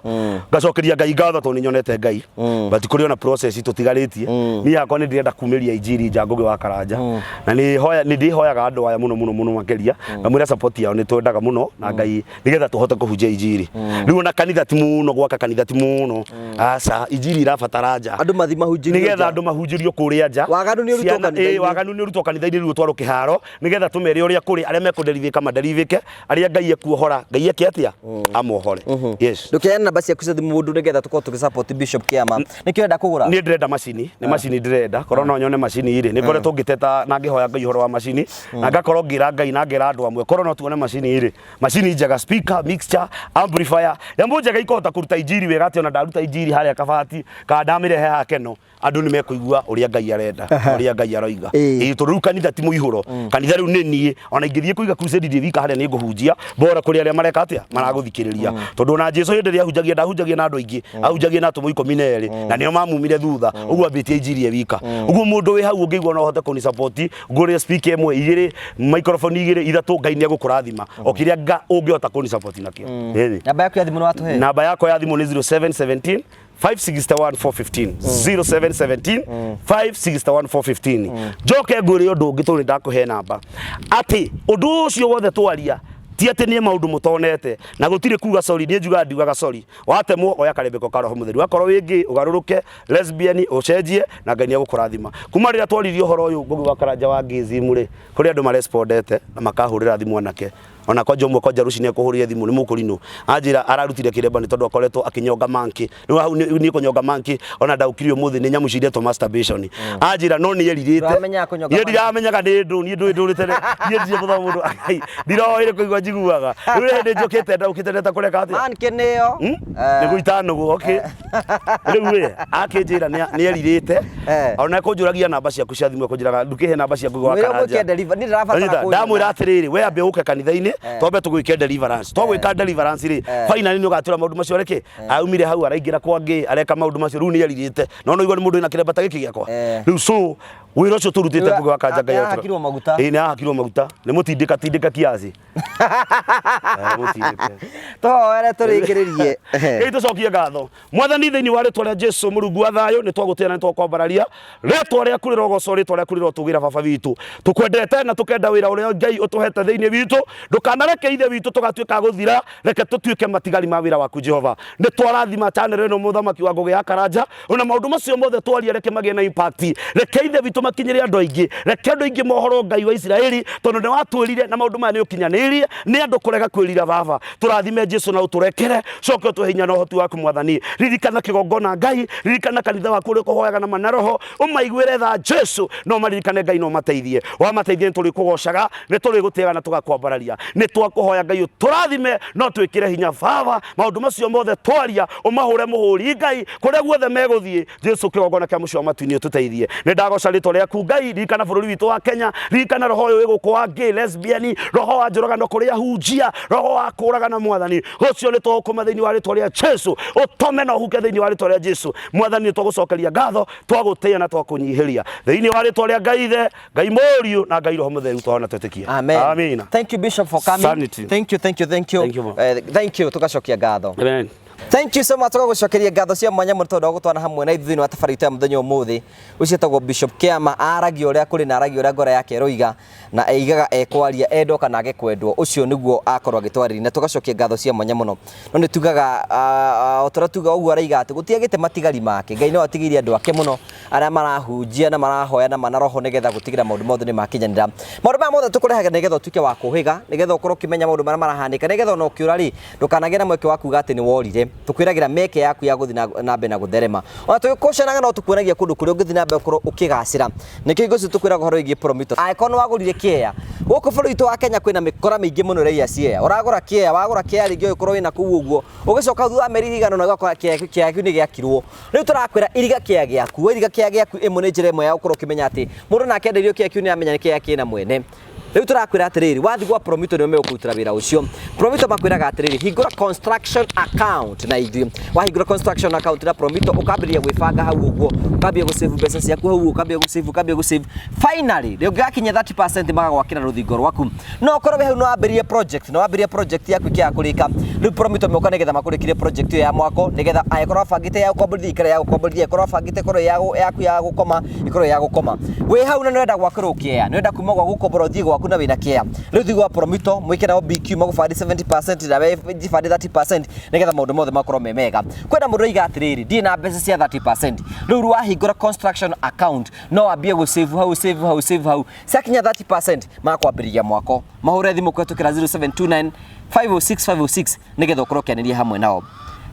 Ngacokeria Ngai ngatho tondũ nĩnyonete Ngai. But kũrĩ ona process tũtigarĩtie. Niĩ hakwa nĩ ndĩrenda kumĩria injiri nja Ngũgĩ wa Karanja. Na nĩ hoya nĩ ndĩhoyaga andũ aya mũno mũno mũno makĩria. Ngamwĩra support yao nĩ twendaga mũno na Ngai nĩgetha tũhote kũhunjia injiri. Rĩu ona kanitha ti mũno gwaka kanitha ti mũno. Aca injiri irabatara nja. Andũ mathi mahunjĩrio Nĩgetha nja. andũ mahunjĩrio kũrĩa nja. Waganu nĩ ũrutwo kanitha-inĩ. Waganu nĩ ũrutwo kanitha-inĩ rĩu ũtwarwo kĩharo nĩgetha tũmere ũrĩa kũrĩ arĩa mekũnderithĩka manderithĩke arĩa Ngai ekuohora Ngai eke atĩa amohore. Yes. Ndũkeane namba ciaku cia thimũ mũndũ nĩgetha tũkorwo tũgĩ support Bishop Kĩama. Nĩkĩo ũrenda kũgũra? Niĩ ndĩrenda macini, nĩ macini ndĩrenda. Korwo no nyone macini rĩ, nĩ ngoretwo ngĩteta na ngĩhoya Ngai ũhoro wa macini, na ngakorwo ngĩra Ngai na ngera andũ amwe, korwo no tuone macini rĩ, macini njega, speaker, mixture, amplifier, nyamũ njega ikũhota kũruta injiri wega atĩ ona ndaruta injiri harĩa kabati, kana ndamĩrehe haha keno. Andũ nĩ mekũigua ũrĩa Ngai arenda, ũrĩa Ngai aroiga. Ĩĩ, tondũ rĩu kanitha ti mũihũro, kanitha rĩu nĩ niĩ. Ona ingĩthiĩ kũiga crusade ndĩ wika harĩa nĩ ngũhunjia bora kũrĩ arĩa mareka atĩa, maragũthikĩrĩria. Tondũ ona Jesu hĩndĩ ĩrĩa ahunjagia, ndahunjagia na andũ aingĩ, ahunjagia na atũmwo 12, na nĩo mamumire thutha. Ũguo ambĩtie injiri e wika. Ũguo mũndũ wĩ hau ũngĩigua no ũhote kũni support, ngũrĩre speaker ĩmwe, igĩrĩ, microphone igĩrĩ, ithatũ, Ngai nĩ egũkũrathima o kĩrĩa ũngĩhota kũni support nakĩo. Ĩĩ. Namba yaku ya thimũ nĩ watũhe? Namba yakwa ya thimũ nĩ 0717 561 415, 0717 561 415. Njoke ngwĩre ũndũ ũngĩ, tondũ nĩ ndakũhe namba, atĩ ũndũ ũcio wothe twaria ti atĩ nĩ maũndũ mũtonete, na gũtirĩ kuga sorry. Niĩ njugaga, ndiugaga sorry. Watemwo, oya karembeko ka Roho Mũtheru, akorwo wĩ gay ũgarũrũke, lesbian ũcenjie, na Ngai nĩ egũkũrathima. Kuma rĩrĩa twaririe ũhoro ũyũ, Ngũgĩ wa Karanja, wa gayism rĩ, kũrĩ andũ marespondete na makahũrĩra thimũ anake. Ona kwanja ũmwe, kwanja rũcinĩ ekũhũrĩre thimũ, nĩ mũkũrinũ, anjĩra ararutire kĩremba nĩ tondũ akoretwo akĩnyonga monkey. Rĩu hau niĩ kũnyonga monkey ona ndaũkire ũmũthĩ nĩ nyamũ ciretwo masturbation. Anjĩra no nĩ erirĩte. Ndũramenyaga kũnyonga Niĩ monkey? ndiramenyaga nĩ ndũ niĩ ndũĩ ndũrĩte niĩ ndirĩ mũthoma mũndũ. Ai, ndiroĩ kũigua njiguaga rĩu hĩndĩ njũkĩte ndaũkĩte ndeta kũreka atĩa. Monkey nĩyo. Nĩ gũita nũgũ. Okay, rĩu ĩ akĩnjĩra nĩ erirĩte. Ona kũnjũragia namba ciaku cia thimũ, ekũnjĩraga ndũkĩhe namba ciaku gwa Mwĩre Karanja. ũgwĩke deliver, niĩ ndĩrabatara Anyita, kũnyona. ndamwĩra atĩrĩrĩ, we ambe ũke kanitha-inĩ, twambe tũgwĩke deliverance. Twagwĩka deliverance rĩ, finally nĩ ũgatwĩra maũndũ macio rĩkĩ aumire hau araingĩra kwa ngĩ areka maũndũ macio. Rĩu nĩ erirĩte, no no igua nĩ mũndũ wĩna kĩremba ta gĩkĩ gĩakwa. Rĩu so wĩra ũcio tũrutĩte, Rĩu Ngũgĩ wa Kanja, Ngai nĩ ahakirwo maguta. Ĩĩ, nĩ ahakirwo maguta, nĩ mũtindĩka tindĩka kiasi. Mũtindĩke. Tũhoere tũrĩkĩrĩrie. Ngai, tũcokie ngatho, Mwathani, thĩinĩ wa rĩtwa rĩa Jesu. Mũrungu wa thayũ, nĩ twagũtĩĩa na nĩ twakwambararia. Rĩtwa rĩaku rĩrogocwo, rĩtwa rĩaku rĩrotũgĩra. Baba witũ, tũkwendete na tũkenda wĩra ũrĩa Ngai ũtũhete thĩinĩ witũ. Ndũkanareke, Ithe witũ, tũgatuĩka a gũthira, reke tũtuĩke matigari ma wĩra waku. Jehova, nĩ twarathima channel ĩno, mũthamaki wa Ngũgĩ ya Karanja, ona maũndũ macio mothe twaria reke magĩe na impact. Reke, Ithe witũ, makinyĩre andũ aingĩ, reke andũ aingĩ mohoro, Ngai wa Isiraeli, tondũ nĩ watwĩrire na maũndũ maya nĩ ũkinyanĩirie. Nĩ andũ kũrega kwĩrira. Baba, tũrathime, Jesu, na ũtũrekere, coke ũtũhe hinya na ũhoti waku. Mwathani, ririkana kĩgongona. Ngai, ririkana kanitha waku ũrĩa ũkũhoyaga na mana roho, ũmaiguĩre tha, Jesu, no maririkane. Ngai, no mateithie. Wamateithie, nĩ tũrĩkũgocaga, nĩ tũrĩgũtĩaga na tũgakwambararia. Nĩ twakũhoya, Ngai, ũtũrathime no twĩkĩre hinya. Baba, maũndũ macio mothe twaria ũmahũre mũhũri, Ngai, kũrĩa guothe megũthiĩ. Jesu, kĩgongona kĩa mũciĩ wa matu-inĩ, ũtũteithie. Nĩ ndagoca rĩtwa rĩaku. Ngai, ririkana bũrũri witũ wa Kenya. Ririkana roho ũyũ wĩ gũkũ wa gay, lesbian, roho wa njũragano kũrĩa hunjia, roho wa kũragana. Mwathani, ũcio nĩ tũgũkũma thĩinĩ wa rĩtwa rĩa Jesu, ũtome na ũhuke thĩinĩ wa rĩtwa rĩa Jesu. Mwathani, nĩ twagũcokeria ngatho, twagũtĩĩa na twakũnyihĩria thĩinĩ wa rĩtwa rĩa Ngai Ithe, Ngai Mũriũ na Ngai Roho Mũtheru, twahona twĩtĩkia. Amen. Amina. Thank you, Bishop, for coming. Sanity. Thank you, thank you, thank you. Thank you, ma'am. Thank you. Tugacokia ngatho. Amen. Thank you so much. Tũgagũcokeria ngatho cia mwanya mũno tondũ wa gũtwana hamwe na ithuĩ thĩinĩ wa tabarĩra itũ ya mũthenya ũmũthĩ. Ũcio etagwo Bishop Kĩama, aragia ũrĩa kũrĩ na aragia ũrĩa ngoro yake ĩroiga, na eigaga ekwaria endwo kana age kwendwo, ũcio nĩguo akorwo agĩtwarĩria, na tũgacokia ngatho cia mwanya mũno. No nĩ tugaga o ta ũrĩa tuga ũguo, araiga atĩ gũtiagĩte matigari make. Ngai no atigĩire andũ ake mũno arĩa marahunjia na marahoya na mana roho nĩgetha gũtigĩra maũndũ mothe nĩ makinyanĩra. Maũndũ maya mothe tũkũrehaga nĩgetha ũtuĩke wa kũhĩga, nĩgetha ũkorwo ũkĩmenya maũndũ marĩa marahanĩka, nĩgetha ona ũkĩũra rĩ, ndũkanagĩe na mweke wa kuga atĩ nĩ worire. Tũkwĩragĩra mĩeke yaku ya gũthiĩ na mbere na gũtherema. Ona tũgĩkũcanaga no tũkuonagia kũndũ kũrĩa ũngĩthiĩ na mbere ũkorwo ũkĩgacĩra. Nĩkĩo hingo ciothe tũkwĩraga ũhoro wĩgiĩ Promito. Angĩkorwo nĩ wagũrire kĩea, gũkũ bũrũri witũ wa Kenya kwĩna mĩkora mĩingĩ mũno ĩraiya ciea. Ũragũra kĩea, wagũra kĩea rĩngĩ ũgĩkorwo wĩna kũu ũguo, ũgĩcoka thutha wa mĩeri ĩigana ũna ũgakora kĩea kĩea kĩu nĩ gĩakirwo. Rĩu tũrakwĩra iriga kĩea gĩaku. Wairiga kĩea gĩaku, ĩmwe nĩ njĩra ĩmwe ya gũkorwo ũkĩmenya atĩ mũndũ nake endeirio kĩea kĩu nĩ amenya nĩ kĩea kĩna mwene. Rĩu tũrakwĩra atĩrĩrĩ, wathiĩ gwa Promito nĩo megũkũrutĩra wĩra ũcio. Promito makwĩraga atĩrĩrĩ, hingũra construction account na ithuĩ. Wahingũra construction account na Promito, ũkambĩrĩria gwĩbanga hau ũguo, ũkambia gũsave mbeca ciaku hau, ũkambia gũsave, ũkambia gũsave. Finally, rĩ ũngĩgakinyia 30% magagwakĩra rũthingo rwaku. No ũkorwo wĩ hau no wambĩrĩrie project, no wambĩrĩrie project yaku ĩkĩaga kũrĩka. Rĩu Promito moka nĩgetha makũrĩkĩrie project ĩyo ya mwako, nĩgetha angĩkorwo wabangĩte ya gũkomborithia ĩikare ya gũkomborithia, angĩkorwo wabangĩte ĩkorwo yaku ya gũkoma ĩkorwo ya gũkoma. Wĩ hau na nĩũrenda gwakĩrwo kĩea, nĩũrenda kuma gwa gũkombora ũthiĩ gwaku na wĩna kĩea, rĩu thiĩ gwa Promito mwĩke nao BQ, magũbandi 70% na we jibandi 30% nĩgetha maũndũ mothe makorwo me mega. Kwĩna mũndũ oiga atĩrĩrĩ, ndirĩ na mbeca cia 30%. Rĩu wahingũra construction account no wambie gũ save hau, save hau, save hau, ciakinya 30% makwambĩrĩria mwako. Mahũre thimũ kũhetũkĩra 0729 506 506 nĩgetha ũkorwo ũkĩanĩria hamwe nao.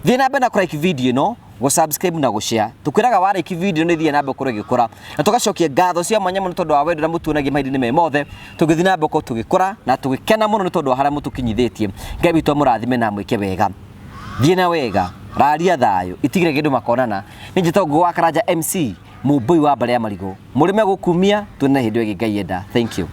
Thiĩ na mbere na kũ like video ĩno, gũ subscribe na gũ share. Tũkwĩraga wa like video nĩ thiĩ na mbere gũkorwo ĩgĩkũra, na tũgacokia ngatho cia mwanya mũno tondũ wa wendo na mũtuonagia mahinda-inĩ me mothe tũgĩthiĩ na mbere gũkorwo tũgĩkũra na tũgĩkena mũno nĩ tondũ wa harĩa mũtũkinyithĩtie. Ngai witũ amũrathime na amwĩke wega. Thiĩ na wega, raria thayũ, itigire kĩndũ makonana. Nĩ njĩtagwo Ngũgĩ wa Karanja MC. Mũmbũi wa mbarĩ ya marigũ, mũrĩme gũkumia, tuonane hĩndĩ ĩyo ĩngĩ Ngai enda. Thank you.